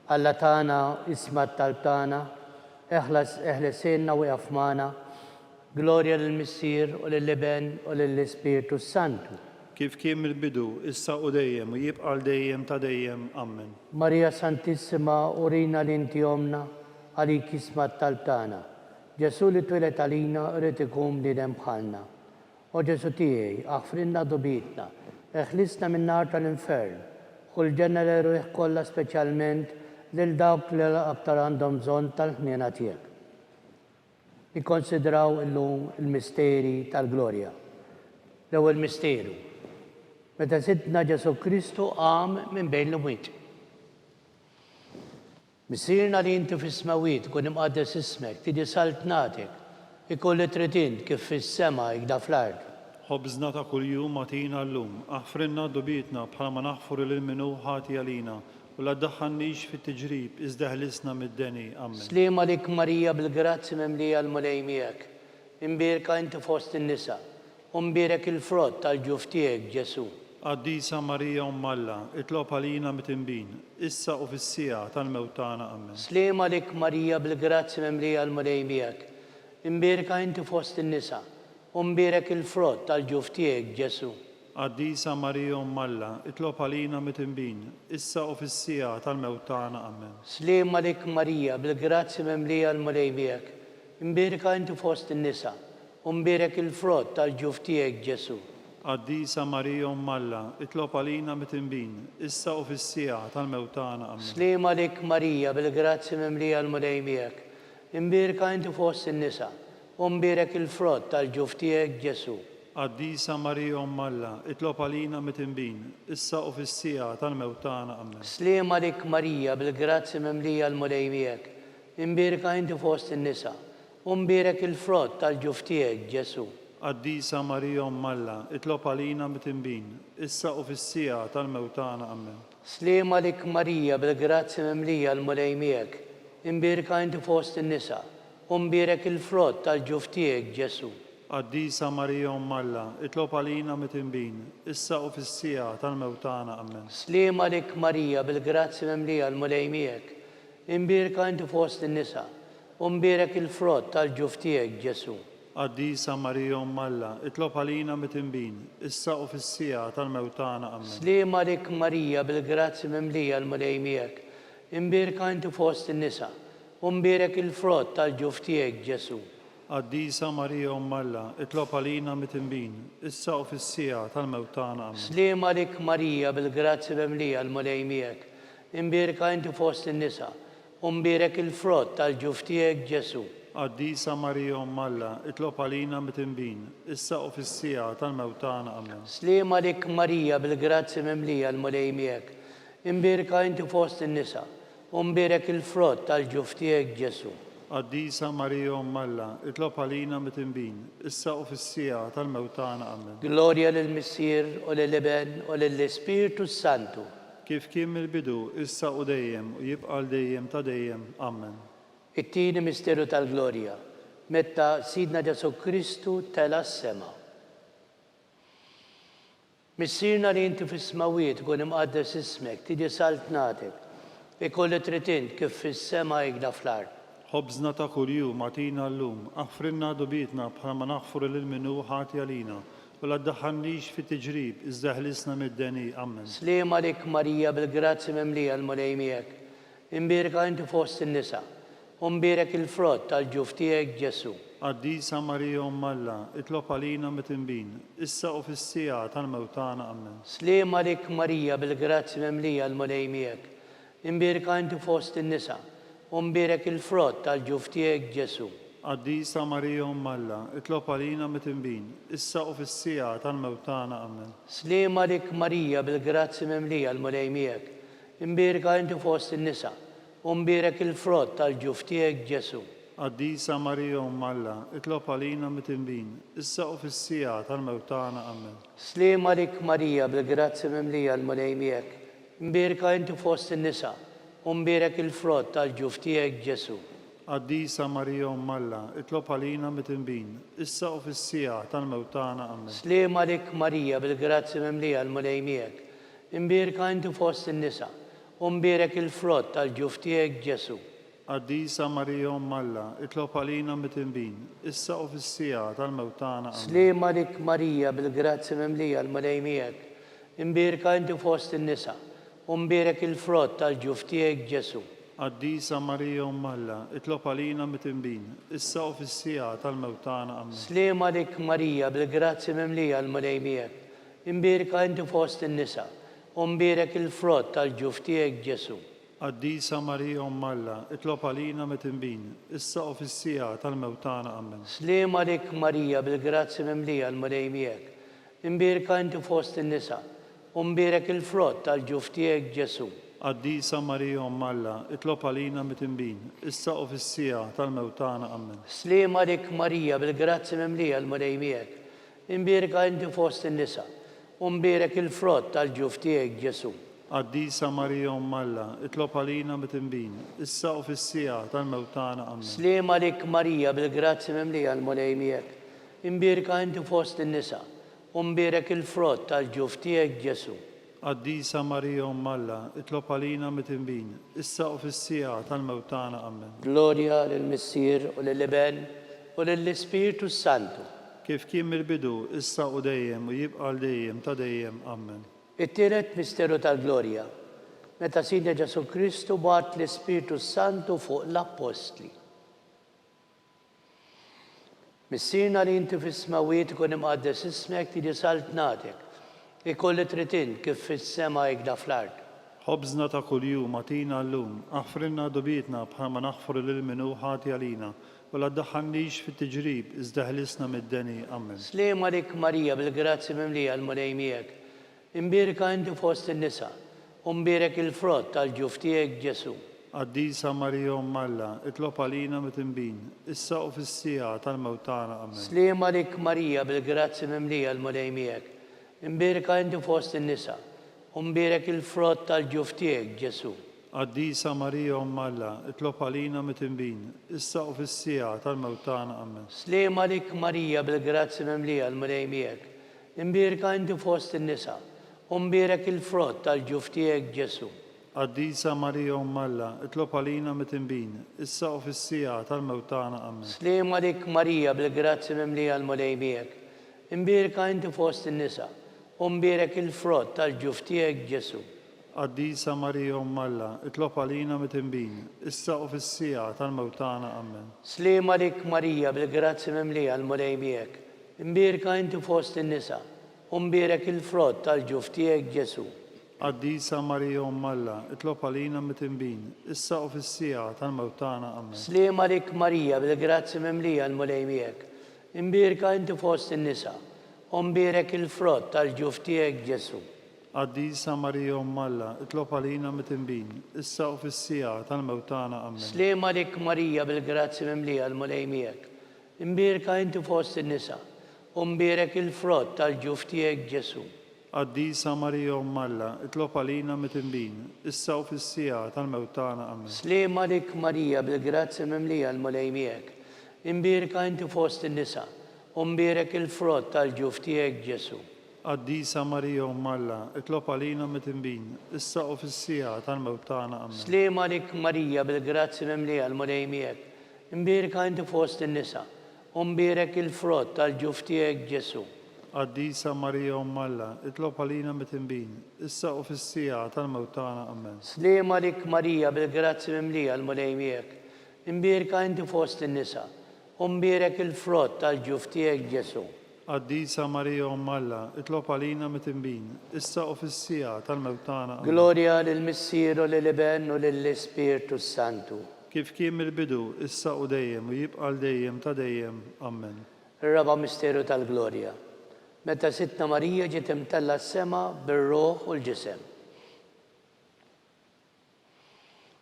Alla tagħna, isma' t-talb tagħna, eħlas eħlesilna u ieqaf magħna. Glorja lill-Missier u lill-Iben u lill-Ispirtu s-Santu. Kif kien mill-bidu, issa u dejjem, u jibqa' għal dejjem ta' dejjem. Ammen. Marija Santissima, urina li inti Ommna, għalik jisma' t-talb tagħna. Ġesù li twieled għalina irid ikun bniedem bħalna. O Ġesù tiegħi, aħfrilna dnubietna, eħlisna min-nar tal-infern, ħu l-ġenna l-erwieħ kollha speċjalment lil dawk li l-aktar għandhom bżonn tal-ħniena tiegħek. Nikkonsidraw illum il-misteri tal-glorja. L-ewwel misteru, meta Sidna Ġesù Kristu qam minn bejn l-imwiet. Missierna li inti fis-smewwiet, ikun imqaddes ismek, tiġi saltnatek, ikun li trid int kif fis-sema ikda fl-art. Ħobżna ta' kuljum agħtina llum. Aħfrilna dnubietna bħalma naħfru lil min hu ħati għalina, u la ddaħħalnix fit-tiġrib, iżda eħlisna mid-deni. Ammen. Sliem għalik Marija bil-grazzja mimlija l-Mulej miegħek, imbierka inti fost in-nisa, u mbierek il-frott tal-ġuf tiegħek Ġesù. Qaddisa Marija Omm Alla, itlob għalina mitinbin, issa u fis-siegħa tal-mewt tagħna. Ammen. Sliem għalik Marija bil-grazzja mimlija l-Mulej miegħek, imbierka inti fost in-nisa, u mbierek il-frott tal-ġuf tiegħek Ġesù. Qaddisa Marija Omm Alla, itlob għalina mitinbin, issa u fis-siegħa tal-mewt tagħna. Ammen. Sliem għalik Marija, bil-grazzja mimlija l-Mulej miegħek, imbierka inti fost in-nisa, u mbierek il-frott tal-ġuf tiegħek Ġesù. Qaddisa Marija Omm Alla, itlob għalina mitinbin, issa u fis-siegħa tal-mewt tagħna. Ammen. Sliem għalik Marija, bil-grazzja mimlija l-Mulej miegħek, imbierka inti fost in-nisa, u mbierek il-frott tal-ġuf tiegħek Ġesù. Qaddisa Marija Omm Alla, itlob għalina mitinbin, issa u fis-siegħa tal-mewt tagħna. Ammen. Sliem għalik Marija, bil-grazzja mimlija l-Mulej miegħek, imbierka inti fost in-nisa, u mbierek il-frott tal-ġuf tiegħek Ġesù. Qaddisa Marija Omm Alla, itlob għalina mitinbin, issa u fis-siegħa tal-mewt tagħna. Ammen. Sliem għalik Marija, bil-grazzja mimlija l-Mulej miegħek, imbierka inti fost in-nisa, u mbierek il-frott tal-ġuf tiegħek Ġesù. Qaddisa Marija Omm Alla, itlob għalina mitinbin, issa u fis-siegħa tal-mewt tagħna. Ammen. Sliem għalik Marija, bil-grazzja mimlija l-Mulej miegħek, imbierka inti fost in-nisa, u mbierek il-frott tal-ġuf tiegħek Ġesù. Qaddisa Marija Omm Alla, itlob għalina mitinbin, issa u fis-siegħa tal-mewt tagħna. Ammen. Sliem għalik Marija, bil-grazzja mimlija l-Mulej miegħek, imbierka inti fost in-nisa, u mbierek il-frott tal-ġuf tiegħek Ġesù. Qaddisa Marija Omm Alla, itlob għalina mitinbin, issa u fis-siegħa tal-mewt tagħna. Ammen. Sliem għalik Marija, bil-grazzja mimlija l-Mulej miegħek, imbierka inti fost in-nisa, u mbierek il-frott tal-ġuf tiegħek Ġesù. Qaddisa Marija Omm Alla, itlob għalina mitinbin, issa u fis-siegħa tal-mewt tagħna. Ammen. Sliem għalik Marija, bil-grazzja mimlija l-Mulej miegħek, imbierka inti fost in-nisa, U mbierek il-frott tal-ġuf tiegħek Ġesù. Qaddisa Marija Omm Alla, itlob għalina mitinbin, issa u fis-siegħa tal-mewt tagħna. Ammen. Glorja lill-Missier u lill-Iben u lill-Ispirtu s-Santu. Kif kien mill-bidu, issa u dejjem, u jibqa' għal dejjem ta' dejjem. Ammen. It-tieni misteru tal-glorja, meta Sidna Ġesù Kristu tela' s-sema. Missierna li inti fis-smewwiet, ikun imqaddes ismek, tiġi saltnatek, ikun li trid int kif fis-sema hekda fl-art. Ħobżna ta' kuljum agħtina llum, aħfrilna dnubietna bħalma naħfru lil min hu ħati għalina, u la ddaħħalnix fit-tiġrib, iżda eħlisna mid-deni. Ammen. Sliem għalik Marija bil-grazzja mimlija l-Mulej miegħek, imbierka inti fost in-nisa, U mbierek il-frott tal-ġuf tiegħek, Ġesù. Qaddisa Marija Omm Alla, itlob għalina mitinbin, issa u fis-siegħa tal-mewt tagħna. Ammen. Sliem għalik Marija bil-grazzja mimlija l-Mulej miegħek. Imbierka inti fost in-nisa, u mbierek il-frott tal-ġuf tiegħek, Ġesù. Qaddisa Marija Omm Alla, itlob għalina mitinbin, issa u fis-siegħa tal-mewt tagħna. Amen. Sliem għalik Marija bil-grazzja mimlija l-Mulej miegħek, imbierka inti fost in-nisa, u mbierek il-frott tal-ġuf tiegħek Ġesù. Qaddisa Marija Omm Alla, itlob għalina mitinbin, issa u fis-siegħa tal-mewt tagħna. Amen. Sliem għalik Marija bil-grazzja mimlija l-Mulej miegħek, imbierka inti fost in-nisa, u mbierek il-frott tal-ġuf tiegħek Ġesù. Qaddisa Marija Omm Alla, itlob għalina mitinbin, issa u fis-siegħa tal-mewt tagħna. Amen. Sliem għalik Marija bil-grazzja mimlija l-Mulej miegħek, imbierka inti fost in-nisa, u mbierek il-frott tal-ġuf tiegħek Ġesù. Qaddisa Marija Omm Alla, itlob għalina mitinbin, issa u fis-siegħa tal-mewt tagħna. Amen. Sliem għalik Marija bil-grazzja mimlija l-Mulej miegħek, imbierka inti fost in-nisa, U mbierek il-frott tal-ġuf tiegħek Ġesù. Qaddisa Marija Omm Alla, itlob għalina mitinbin, issa u fis-siegħa tal-mewt tagħna. Ammen. Sliem għalik Marija bil-grazzja mimlija l-Mulej miegħek, imbierka inti fost in-nisa, u mbierek il-frott tal-ġuf tiegħek Ġesù. Qaddisa Marija Omm Alla, itlob għalina mitinbin, issa u fis-siegħa tal-mewt tagħna. Ammen. Sliem għalik Marija bil-grazzja mimlija l-Mulej miegħek, imbierka inti fost in-nisa, U mbierek il-frott tal-ġuf tiegħek Ġesù. Qaddisa Marija Omm Alla, itlob għalina mitinbin, issa u fis-siegħa tal-mewt tagħna. Ammen. Sliem għalik Marija bil-grazzja mimlija l-Mulej miegħek. Imbierka inti fost in-nisa, u mbierek il-frott tal-ġuf tiegħek Ġesù. Qaddisa Marija Omm Alla, itlob għalina mitinbin, issa u fis-siegħa tal-mewt tagħna. Ammen. Sliem għalik Marija bil-grazzja mimlija l-Mulej miegħek. Imbierka inti fost in-nisa, U mbierek il-frott tal-ġuf tiegħek Ġesù. Qaddisa Marija Omm Alla, itlob għalina mitinbin, issa u fis-siegħa tal-mewt tagħna. Ammen. Glorja lill-Missier u lill-Iben u lill-Ispirtu s-Santu. Kif kien mill-bidu, issa u dejjem u jibqa' għal dejjem ta' dejjem. Ammen. It-tielet misteru tal-glorja, meta Sidna Ġesù Kristu bagħat l-Ispirtu s-Santu fuq l-Appostli. Missierna li inti fis-smewwiet ikun imqaddes ismek tiġi saltnatek, ikun li trid int kif fis-sema hekda fl-art. Ħobżna ta' kuljum agħtina llum, aħfrilna dnubietna bħalma naħfru lil min hu ħati għalina, u la ddaħħalnix fit-tiġrib, iżda ħlisna mid-deni. Ammen. Sliem għalik Marija bil-grazzja mimlija l-Mulej miegħek, Imbierka inti fost in-nisa, u mbierek il-frott tal-ġuf tiegħek, Ġesù. Qaddisa Marija Omm Alla, itlob għalina mitinbin, issa u fis-siegħa tal-mewt tagħna. Ammen. Sliem għalik Marija bil-grazzja mimlija l-Mulej miegħek. Imbierka inti fost in-nisa, u mbierek il-frott tal-ġuf tiegħek, Ġesù. Qaddisa Marija Omm Alla, itlob għalina mitinbin, issa u fis-siegħa tal-mewt tagħna. Ammen. Sliem għalik Marija bil-grazzja mimlija l-Mulej miegħek. Imbierka inti fost in-nisa, u mbierek il-frott tal-ġuf tiegħek, Ġesù. Qaddisa Marija Omm Alla, itlob għalina mitinbin, issa u fis-siegħa tal-mewt tagħna. Ammen. Sliem għalik Marija bil-grazzja mimlija l-Mulej miegħek. Imbierka inti fost in-nisa, u mbierek il-frott tal-ġuf tiegħek, Ġesù. Qaddisa Marija Omm Alla, itlob għalina mitinbin, issa u fis-siegħa tal-mewt tagħna. Ammen. Sliem għalik Marija bil-grazzja mimlija l-Mulej miegħek. Imbierka inti fost in-nisa, u mbierek il-frott tal-ġuf tiegħek, Ġesù. Qaddisa Marija Omm Alla, itlob għalina mitinbin, issa u fis-siegħa tal-mewt tagħna. Ammen. Sliem għalik Marija, bil-grazzja mimlija l-Mulej miegħek. Imbierka inti fost in-nisa, u mbierek il-frott tal-ġuf tiegħek, Ġesù. Qaddisa Marija Omm Alla, itlob għalina mitinbin, issa u fis-siegħa tal-mewt tagħna. Ammen. Sliem għalik Marija, bil-grazzja mimlija l-Mulej miegħek. Imbierka inti fost in-nisa, u mbierek il-frott tal-ġuf tiegħek, Ġesù. Qaddisa Marija Omm Alla, itlob għalina mitinbin, issa u fis-siegħa tal-mewt tagħna. Ammen. Sliem għalik Marija, bil-grazzja mimlija l-Mulej miegħek. Imbierka inti fost in-nisa, u mbierek il-frott tal-ġuf tiegħek, Ġesù. Qaddisa Marija Omm Alla, itlob għalina mitinbin, issa u fis-siegħa tal-mewt tagħna. Ammen. Sliem għalik Marija, bil-grazzja mimlija l-Mulej miegħek. Imbierka inti fost in-nisa, u mbierek il-frott tal-ġuf tiegħek, Ġesù. Qaddisa Marija Omm Alla, itlob għalina mitinbin, issa u fis-siegħa tal-mewt tagħna. Ammen. Sliem għalik Marija, bil-grazzja mimlija, l-Mulej miegħek. Imbierka inti fost in-nisa, u mbierek il-frott tal-ġuf tiegħek, Ġesù. Qaddisa Marija Omm Alla, itlob għalina mitinbin, issa u fis-siegħa tal-mewt tagħna. Ammen. Glorja lill-Missier u lill-Iben u lill-Ispirtu s-Santu. Kif kien mill-bidu, issa u dejjem u jibqa' għal dejjem ta' dejjem. Ammen. Ir-raba' misteru tal-glorja, Meta Sidtna Marija ġiet imtellgħa s-sema bir-ruħ u l-ġisem.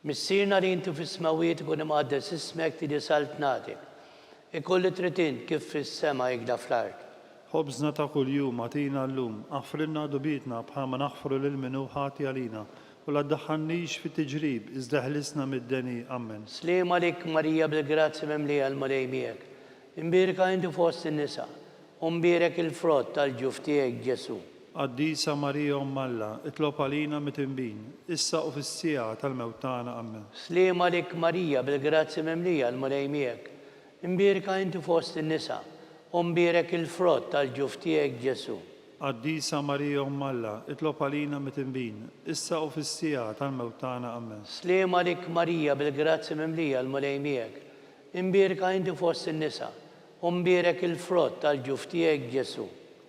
Missierna li inti fis-smewwiet ikun imqaddes ismek tiġi saltnatek. Ikun li trid int kif fis-sema hekda fl-art. Ħobżna ta' kuljum agħtina llum, aħfrilna dnubietna bħalma naħfru lil min hu ħati għalina, u la ddaħħalnix fit-tiġrib, iżda eħlisna mid-deni. Ammen. Sliem għalik Marija bil-grazzja mimlija l-Mulej miegħek. Imbierka inti fost in-nisa, u mbierek il-frott tal-ġuf tiegħek Ġesù. Qaddisa Marija Omm Alla, itlob għalina mitinbin, issa u fis-siegħa tal-mewt tagħna. Ammen. Sliem għalik Marija bil-grazzja mimlija l-Mulej miegħek. Imbierka inti fost in-nisa, u mbierek il-frott tal-ġuf tiegħek Ġesù. Qaddisa Marija Omm Alla, itlob għalina mitinbin, issa u fis-siegħa tal-mewt tagħna. Ammen. Sliem għalik Marija bil-grazzja mimlija l-Mulej miegħek. Imbierka inti fost in-nisa, u mbierek il-frott tal-ġuf tiegħek Ġesù.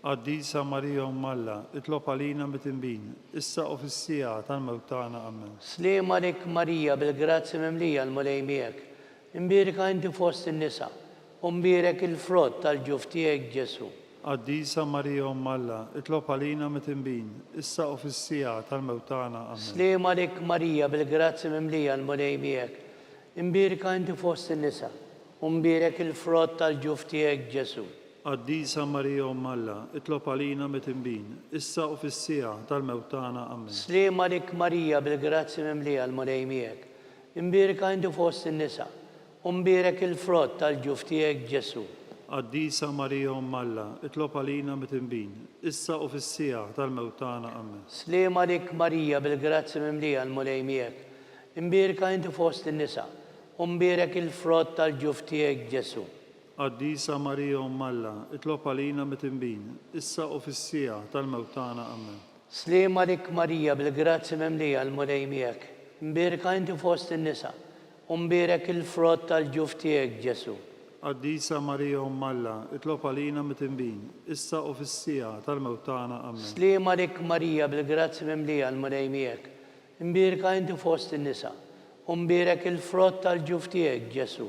Qaddisa Marija Omm Alla, itlob għalina mitinbin, issa u fis-siegħa tal-mewt tagħna. Ammen. Sliem għalik Marija bil-grazzja mimlija l-Mulej miegħek, imbierka inti fost in-nisa, u mbierek il-frott tal-ġuf tiegħek Ġesù. Qaddisa Marija Omm Alla, itlob għalina mitinbin, issa u fis-siegħa tal-mewt tagħna. Ammen. Sliem għalik Marija bil-grazzja mimlija l-Mulej miegħek, imbierka inti fost in-nisa, U mbierek il-frott tal-ġuf tiegħek Ġesù. Qaddisa Marija Omm Alla, itlob għalina mitinbin, issa u fis-siegħa tal-mewt tagħna. Ammen. Sliem għalik Marija bil-grazzja mimlija l-Mulej miegħek. Imbierka inti fost in-nisa, u mbierek il-frott tal-ġuf tiegħek Ġesù. Qaddisa Marija Omm Alla, itlob għalina mitinbin, issa u fis-siegħa tal-mewt tagħna. Ammen. Sliem għalik Marija bil-grazzja mimlija l-Mulej miegħek. Imbierka inti fost in-nisa, U mbierek il-frott tal-ġuf tiegħek Ġesù. Qaddisa Marija Omm Alla, itlob għalina mitinbin, issa u fis-siegħa tal-mewt tagħna. Ammen. Sliem għalik Marija bil-grazzja mimlija l-Mulej miegħek, mbierka inti fost in-nisa, u mbierek il-frott tal-ġuf tiegħek Ġesù. Qaddisa Marija Omm Alla, itlob għalina mitinbin, issa u fis-siegħa tal-mewt tagħna. Ammen. Sliem għalik Marija bil-grazzja mimlija l-Mulej miegħek, Imbierka inti fost in-nisa, u mbierek il-frott tal-ġuf tiegħek, Ġesù.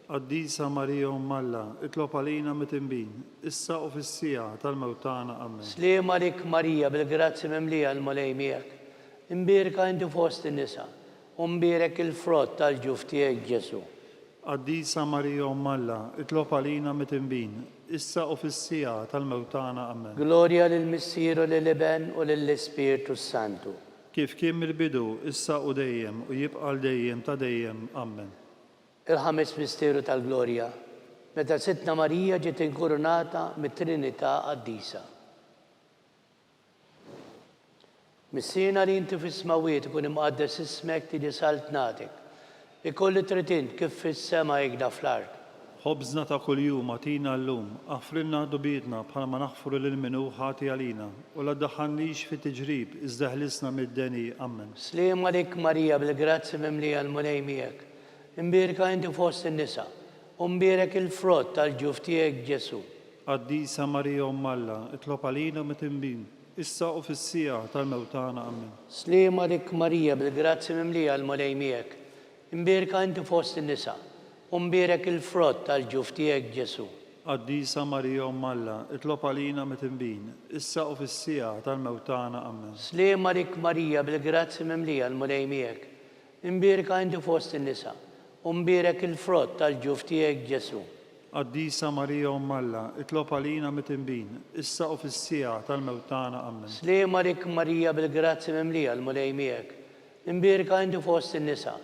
Qaddisa Marija Omm Alla, itlob għalina mitinbin, issa u fis-siegħa tal-mewt tagħna. Ammen. Sliem għalik Marija bil-grazzja mimlija l-Mulej miegħek. Imbierka inti fost in-nisa, u mbierek il-frott tal-ġuf tiegħek, Ġesù. Qaddisa Marija Omm Alla, itlob għalina mitinbin, issa u fis-siegħa tal-mewt tagħna. Ammen. Glorja lill-Missier u lill-Iben u lill-Ispirtu s-Santu. Kif kien mill-bidu, issa u dejjem, u jibqa' għal dejjem ta' dejjem. Ammen. Il-ħames misteru tal-glorja, meta Sidtna Marija ġiet inkurunata mit-Trinità Qaddisa. Missierna li inti fis-smewwiet ikun imqaddes ismek tiġi saltnatek. Ikun li trid int kif fis-sema hekda fl-art. Ħobżna ta' kuljum agħtina llum, aħfrilna dnubietna bħalma naħfru lil min hu ħati għalina, u la ddaħħalnix fi tiġrib, iżda eħlisna mid-deni. Ammen. Sliem għalik Marija bil-grazzja mimlija l-Mulej miegħek. Imbierka inti fost in-nisa, u mbierek il-frott tal-ġuf tiegħek Ġesù. Qaddisa Marija Omm Alla, itlob għalina mitinbin, issa u fis-siegħa tal-mewt tagħna. Ammen. Sliem għalik Marija bil-grazzja mimlija l-Mulej miegħek. Imbierka inti fost in-nisa, u mbierek il-frott tal-ġuf tiegħek Ġesù. Qaddisa Marija Omm Alla, itlob għalina mitinbin, issa u fis-siegħa tal-mewt tagħna. Ammen. Sliem għalik Marija bil-grazzja mimlija l-Mulej miegħek. Imbierka inti fost in-nisa, u mbierek il-frott tal-ġuf tiegħek Ġesù. Qaddisa Marija Omm Alla, itlob għalina mitinbin, issa u fis-siegħa tal-mewt tagħna. Ammen. Sliem għalik Marija bil-grazzja mimlija l-Mulej miegħek. Imbierka inti fost in-nisa,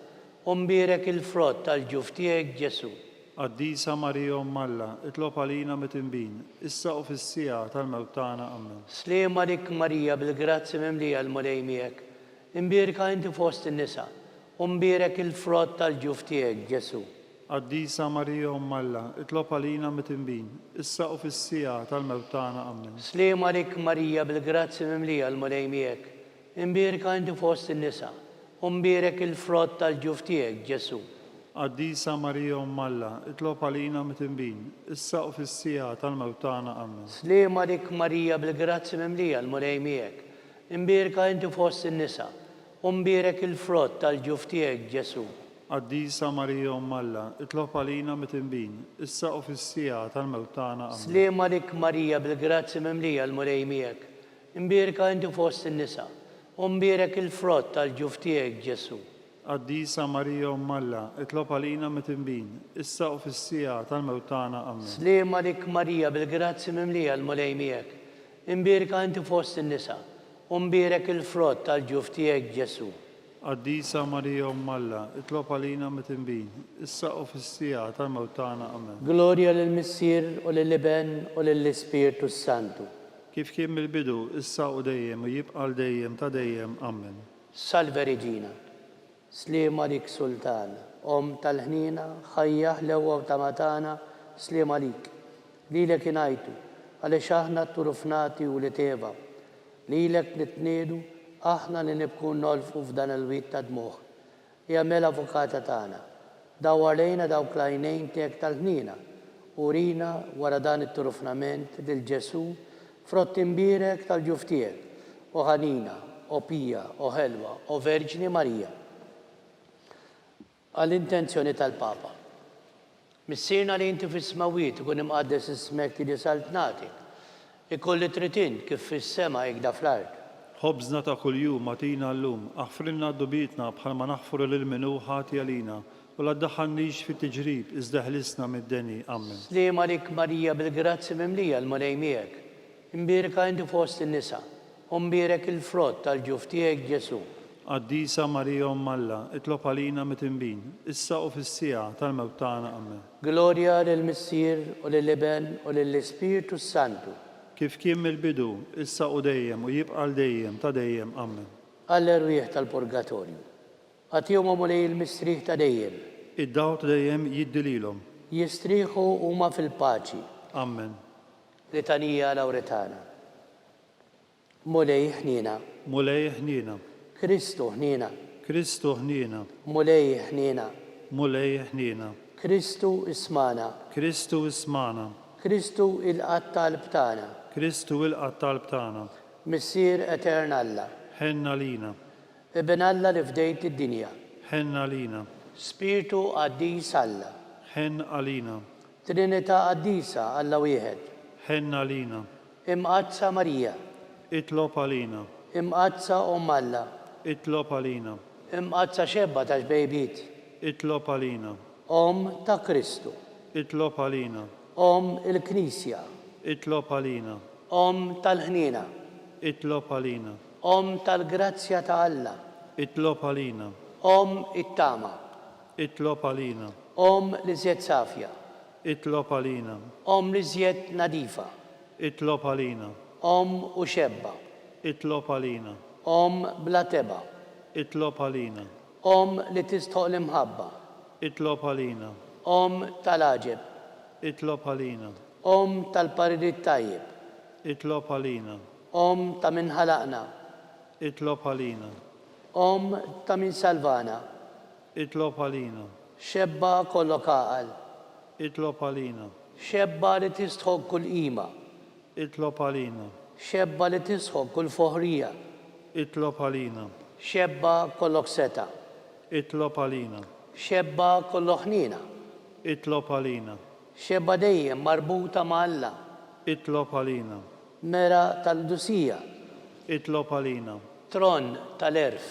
u mbierek il-frott tal-ġuf tiegħek Ġesù. Qaddisa Marija Omm Alla, itlob għalina mitinbin, issa u fis-siegħa tal-mewt tagħna. Ammen. Sliem għalik Marija bil-grazzja mimlija l-Mulej miegħek. Imbierka inti fost in-nisa, u mbierek il-frott tal-ġuf tiegħek Ġesù. Qaddisa Marija Omm Alla, itlob għalina mitinbin, issa u fis-siegħa tal-mewt tagħna. Ammen. Sliem għalik Marija bil-grazzja mimlija l-Mulej miegħek. Imbierka inti fost in-nisa, u mbierek il-frott tal-ġuf tiegħek, Ġesù. Qaddisa Marija Omm Alla, itlob għalina midinbin, issa u fis-siegħa tal-mewt tagħna. Ammen. Sliem għalik Marija bil-grazzja mimlija l-Mulej miegħek, imbierka inti fost in-nisa, u mbierek il-frott tal-ġuf tiegħek Ġesù. Qaddisa Marija Omm Alla, itlob għalina midinbin, issa u fis-siegħa tal-mewt tagħna. Ammen. Sliem għalik Marija bil-grazzja mimlija l-Mulej miegħek, imbierka inti fost in-nisa, u mbierek il-frott tal-ġuf tiegħek Ġesù. Qaddisa Marija Omm Alla, itlob għalina midinbin, issa u fis-siegħa tal-mewt tagħna. Ammen. Sliem għalik Marija bil-grazzja mimlija l-Mulej miegħek, imbierka inti fost in-nisa, u mbierek il-frott tal-ġuf tiegħek Ġesù. Qaddisa Marija Omm Alla, itlob għalina midinbin, issa u fis-siegħa tal-mewt tagħna. Ammen. Glorja lill-Missier u lill-Iben u lill-Ispirtu s-Santu. Kif kien mill-bidu, issa u dejjem u jibqa' għal dejjem ta' dejjem. Ammen. Salve Regina. Sliem għalik Sultan, Omm tal-ħniena, ħajja, ħlewwa u tama tagħna, sliem għalik. Lilek ingħajtu, għaliex aħna tturufnati wlied Eva. Lilek nitniegħdu, aħna li nibku u nolfqu f'dan il-wied ta' dmugħ. Hija mela avukata tagħna. Dawwar lejna dawk l-għajnejn tiegħek tal-ħniena, u urina wara dan it-turufnament lil Ġesù, frott imbierek tal-ġuf tiegħek, o ħanina, o pija, o ħelwa, o Verġni Marija. Għall-intenzjoni tal-Papa. Missierna li inti fis-smewwiet, ikun imqaddes ismek tiġi saltnatek. Ikun li trid int, kif fis-sema hekda fl-art. Ħobżna ta' kuljum agħtina llum, aħfrilna dnubietna bħalma naħfru lil min hu ħati għalina, u la ddaħħalnix fit-tiġrib, iżda eħlisna mid-deni. Ammen. Sliem għalik Marija bil-grazzja mimlija l-Mulej miegħek, imbierka inti fost in-nisa, U mbierek il-frott tal-ġuf tiegħek Ġesù. Qaddisa Marija Omm Alla, itlob għalina mitinbin, issa u fis-siegħa tal-mewt tagħna. Ammen. Glorja lill-Missier u lill-Iben u lill-Ispirtu s-Santu. Kif kien mill-bidu, issa u dejjem u jibqa' għal dejjem ta' dejjem. Ammen. Għall-erwieħ tal-purgatorju. Agħtihom o Mulej il-mistrieħ ta' dejjem. Id-dawl ta' dejjem jiddi lilhom. Jistrieħu huma fil-paċi. Ammen. Litanija Lawretana. Mulej ħniena. Mulej ħniena. Kristu ħniena. Kristu ħniena. Mulej ħniena. Mulej ħniena. Kristu ismagħna. Kristu ismagħna. Kristu ilqa' t-talb tagħna. Kristu ilqa' t-talb tagħna. Missier etern Alla. Ħenn għalina. Iben Alla li fdejt id-dinja. Ħenn għalina. Spirtu qaddis Alla. Ħenn għalina. Trinità qaddisa Alla wieħed. Ħenn għalina. Imqaddsa Marija. Itlob għalina. Imqaddsa Omm Alla. Itlob għalina. Imqaddsa Xebba ta' xbejbiet. Itlob għalina. Omm ta' Kristu. Itlob għalina. Omm il-Knisja. Itlob għalina. Omm tal-ħniena. Itlob għalina. Omm tal-grazzja ta' Alla. Itlob għalina. Omm it-tama. Itlob għalina. Omm l-iżjed safja. Itlob għalina. Omm l-iżjed nadifa. Itlob għalina. Omm u xebba. Itlob għalina. Omm bla tebgħa. Itlob għalina. Omm li tistħoq l-imħabba. Itlob għalina. Omm tal-għaġeb. Itlob għalina. Omm tal-parir it-tajjeb. Itlob għalina. Omm ta' min ħalaqna. Itlob għalina. Omm ta' min salvana. Itlob għalina. Xebba kollok għaqal. Itlob għalina. Xebba li tistħoq kull qima. Itlob għalina. Xebba li tistħoq kull foħrija. Itlob għalina. Xebba kollok setgħa. Itlob għalina. Xebba kollok ħniena. Itlob għalina. Xebba dejjem marbuta ma' Alla. Itlob għalina. Mera tal-qdusija. Itlob għalina. Tron tal-għerf.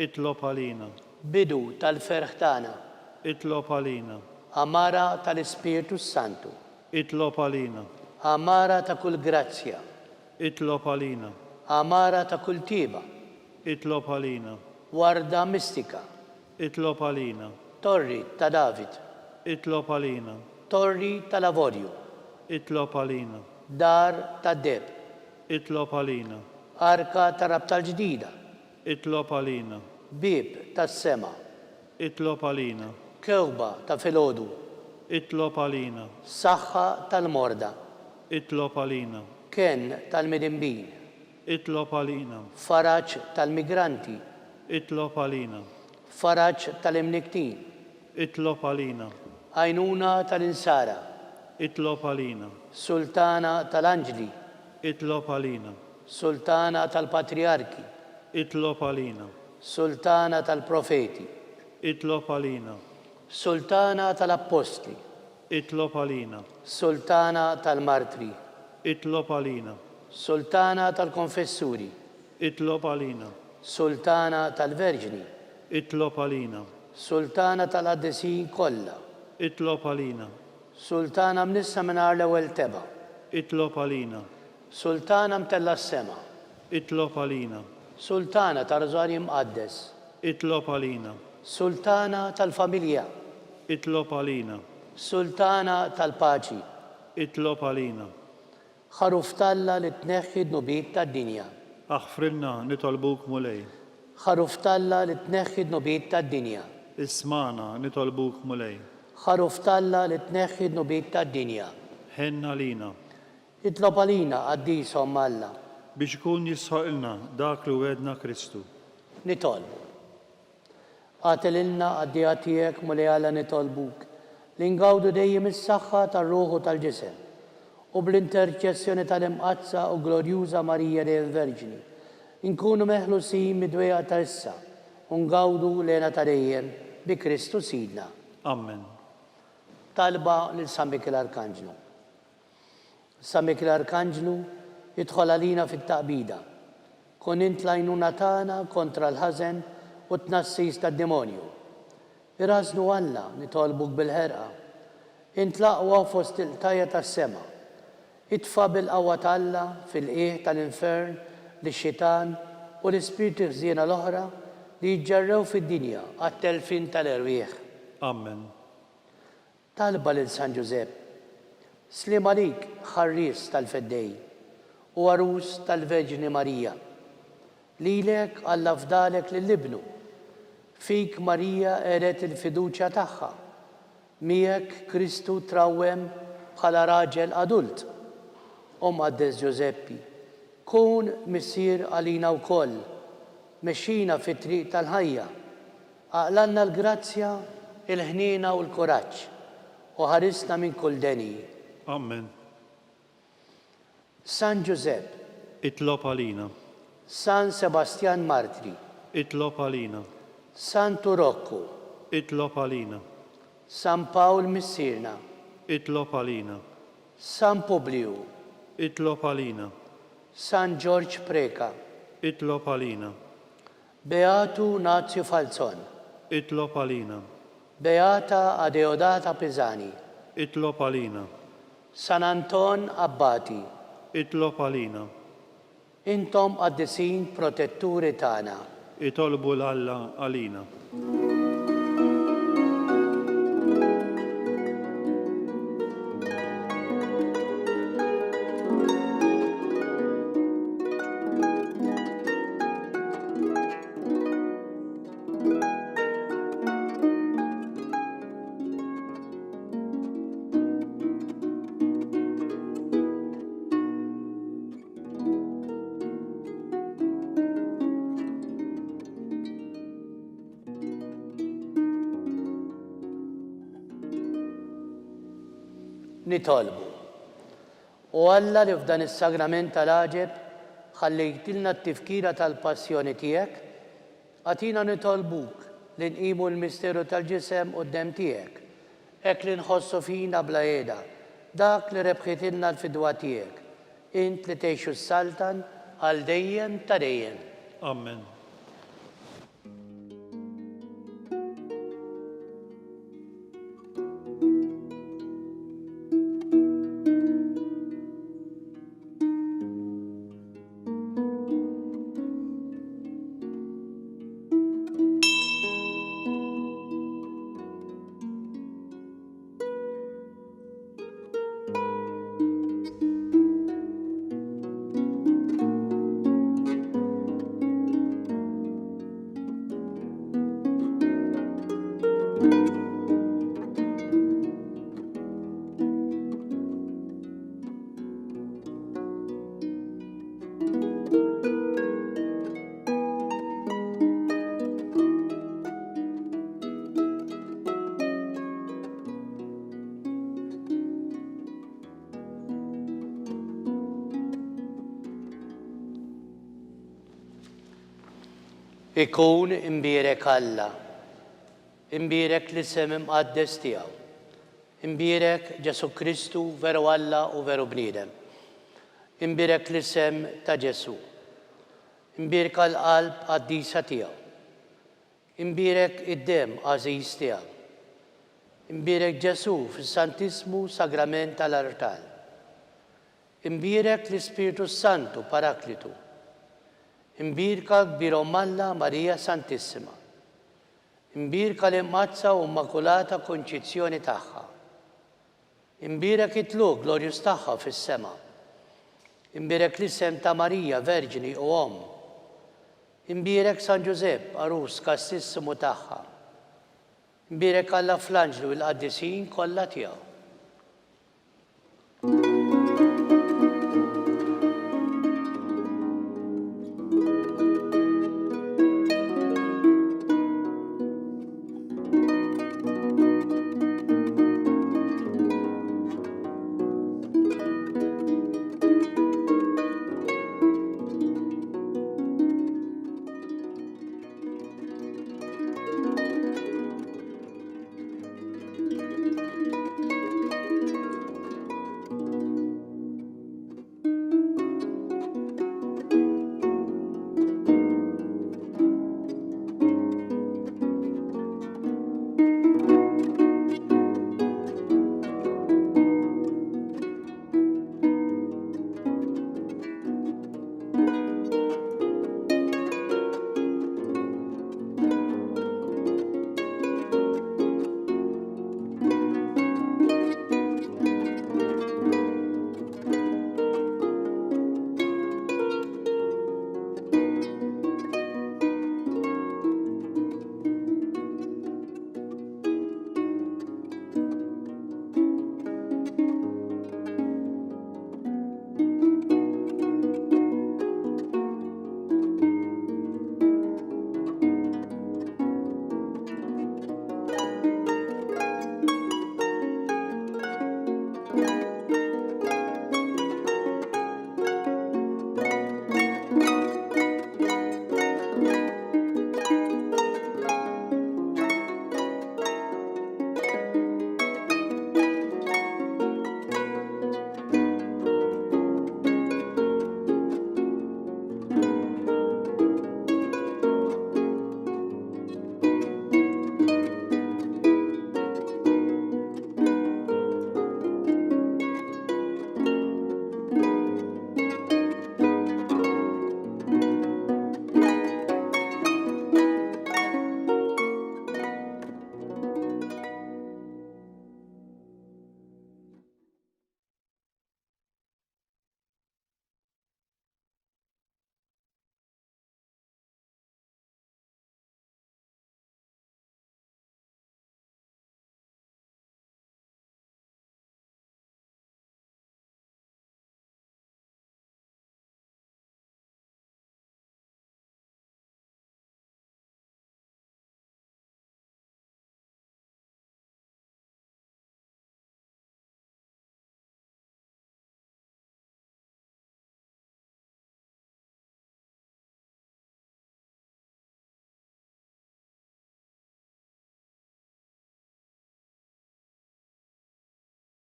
Itlob għalina. Bidu tal-ferħ tagħna. Itlob għalina. Għamara tal-Ispirtu s-Santu. Itlob għalina. Għamara ta' kull grazzja. Itlob għalina. Għamara ta' kull tjieba. Itlob għalina. Warda mistika. Itlob għalina. Torri ta' David. Itlob għalina. Torri tal-avorju. Itlob għalina. Dar tad-deheb. Itlob għalina. Arka tar-Rabta l-Ġdida. Itlob għalina. Bieb tas-sema. Itlob għalina. Kewkba ta' filgħodu. Itlob għalina. Saħħa tal-morda. Itlob għalina. Kenn tal-midinbin. Itlob għalina. Faraġ tal-migranti. Itlob għalina. Faraġ tal-imnikktin. Itlob għalina. Għajnuna tal-insara. Itlob għalina. Sultana tal-anġli. Itlob għalina. Sultana tal-patrijarki. Itlob għalina. Sultana tal-profeti. Itlob għalina. Sultana tal-appostli. Itlob għalina. Sultana tal-martri. Itlob għalina. Sultana tal-konfessuri. Itlob għalina. Sultana tal-verġni. Itlob għalina. Sultana tal-qaddisin kollha. Itlob għalina. Sultana mnissla mingħajr l-ewwel tebgħa. Itlob għalina. Sultana mtellgħa s-sema. Itlob għalina. Sultana tar-Rużarju Mqaddes. Itlob għalina. Sultana tal-familja. Itlob għalina. Sultana tal-paċi. Itlob għalina. Ħaruf t'Alla li tneħħi d-dnubiet tad-dinja. Aħfrilna, nitolbuk Mulej. Ħaruf t'Alla li tneħħi d-dnubiet tad-dinja. Ismagħna, nitolbuk Mulej. Ħaruf t'Alla li tneħħi d-dnubiet tad-dinja. Ħenn għalina. Itlob għalina, Qaddis Omm Alla. Biex ikun jistħoqilna dak li wegħedna Kristu. Nitolbu. Agħti lilna, qaddieha tiegħek, Mulej Alla nitolbuk, li ngawdu dejjem is-saħħa tar-ruħ u tal-ġisem, u bl-interċessjoni tal-Imqaddsa u Glorjuża Marija dejjem Verġni, inkunu meħlusin mid-dwejjaq ta' issa u ngawdu l-hena ta' dejjem bi Kristu Sidna. Ammen. Talba lil San Mikiel Arkanġlu. San Mikiel Arkanġlu, idħol għalina fit-taqbida. Kun int l-għajnuna tagħna kontra l-ħażen u t-tnassis tad-demonju. Irażżnu Alla, nitolbuk bil-ħerqa. Int l-aqwa fost il-qtajja' tas-sema. Itfa' bil-qawwa ta' Alla fil-qiegħ tal-infern lix-xitan u l-ispirti ħżiena l-oħra li jiġġerrew fid-dinja għat-telfien tal-erwieħ. Ammen. Talba lil San Ġużepp. Sliem għalik, ħarries tal-Feddej u għarus tal-Verġni Marija. Lilek Alla fdalek lil Ibnu. Fik Marija qegħdet il-fiduċja tagħha. Miegħek Kristu trawwem bħala raġel adult. O Mqaddes Ġużeppi, kun missier għalina wkoll, mexxina fit-triq tal-ħajja. Aqlalna l-grazzja, il-ħniena u l-kuraġġ, u ħarisna minn kull deni. Amen. San Ġużepp. Itlob għalina. San Sebastjan Martri. Itlob għalina. Santu Rokku. Itlob għalina. San Pawl Missierna. Itlob għalina. San Publiju. Itlob għalina. San Ġorġ Preca. Itlob għalina. Beatu Nazju Falzon. Itlob għalina. Beata Adeodata Pisani. Itlob għalina. San Anton Abbati. Itlob għalina. Intom qaddisin protetturi tagħna. Itolbu 'l Alla għalina. Nitolbu. O Alla li f'dan is-sagrament tal-għaġeb ħallejtilna t-tifkira tal-passjoni tiegħek, agħtina nitolbuk li nqimu l-misteru tal-ġisem u d-demm tiegħek, hekk li nħossu fina bla heda dak li rebħitilna l-fidwa tiegħek, int li tgħix u ssaltan għal dejjem ta' dejjem. Amen. Ikun imbierek Alla, imbierek l-isem imqaddes tiegħu, imbierek Ġesù Kristu veru Alla u veru bniedem. Imbierek l-isem ta' Ġesù. Imbierka l-qalb qaddisa tiegħu. Imbierek id-demm għażiż tiegħu. Imbierek Ġesù fis-Santissmu Sagrament tal-Artal. Imbierek l-Ispirtu s-Santu Paraklitu. Imbierka Kbir Omm Alla Marija Santissima. Imbierka l-Imqaddsa u Immakulata Kunċizzjoni tagħha. Imbierek it-tlugħ glorjuż tagħha fis-sema. Imbierek l-isem ta' Marija Verġni u Omm. Imbierek San Ġużepp, għarus kastissimu tagħha. Imbierek Alla fl-anġli u l-qaddisin kollha tiegħu.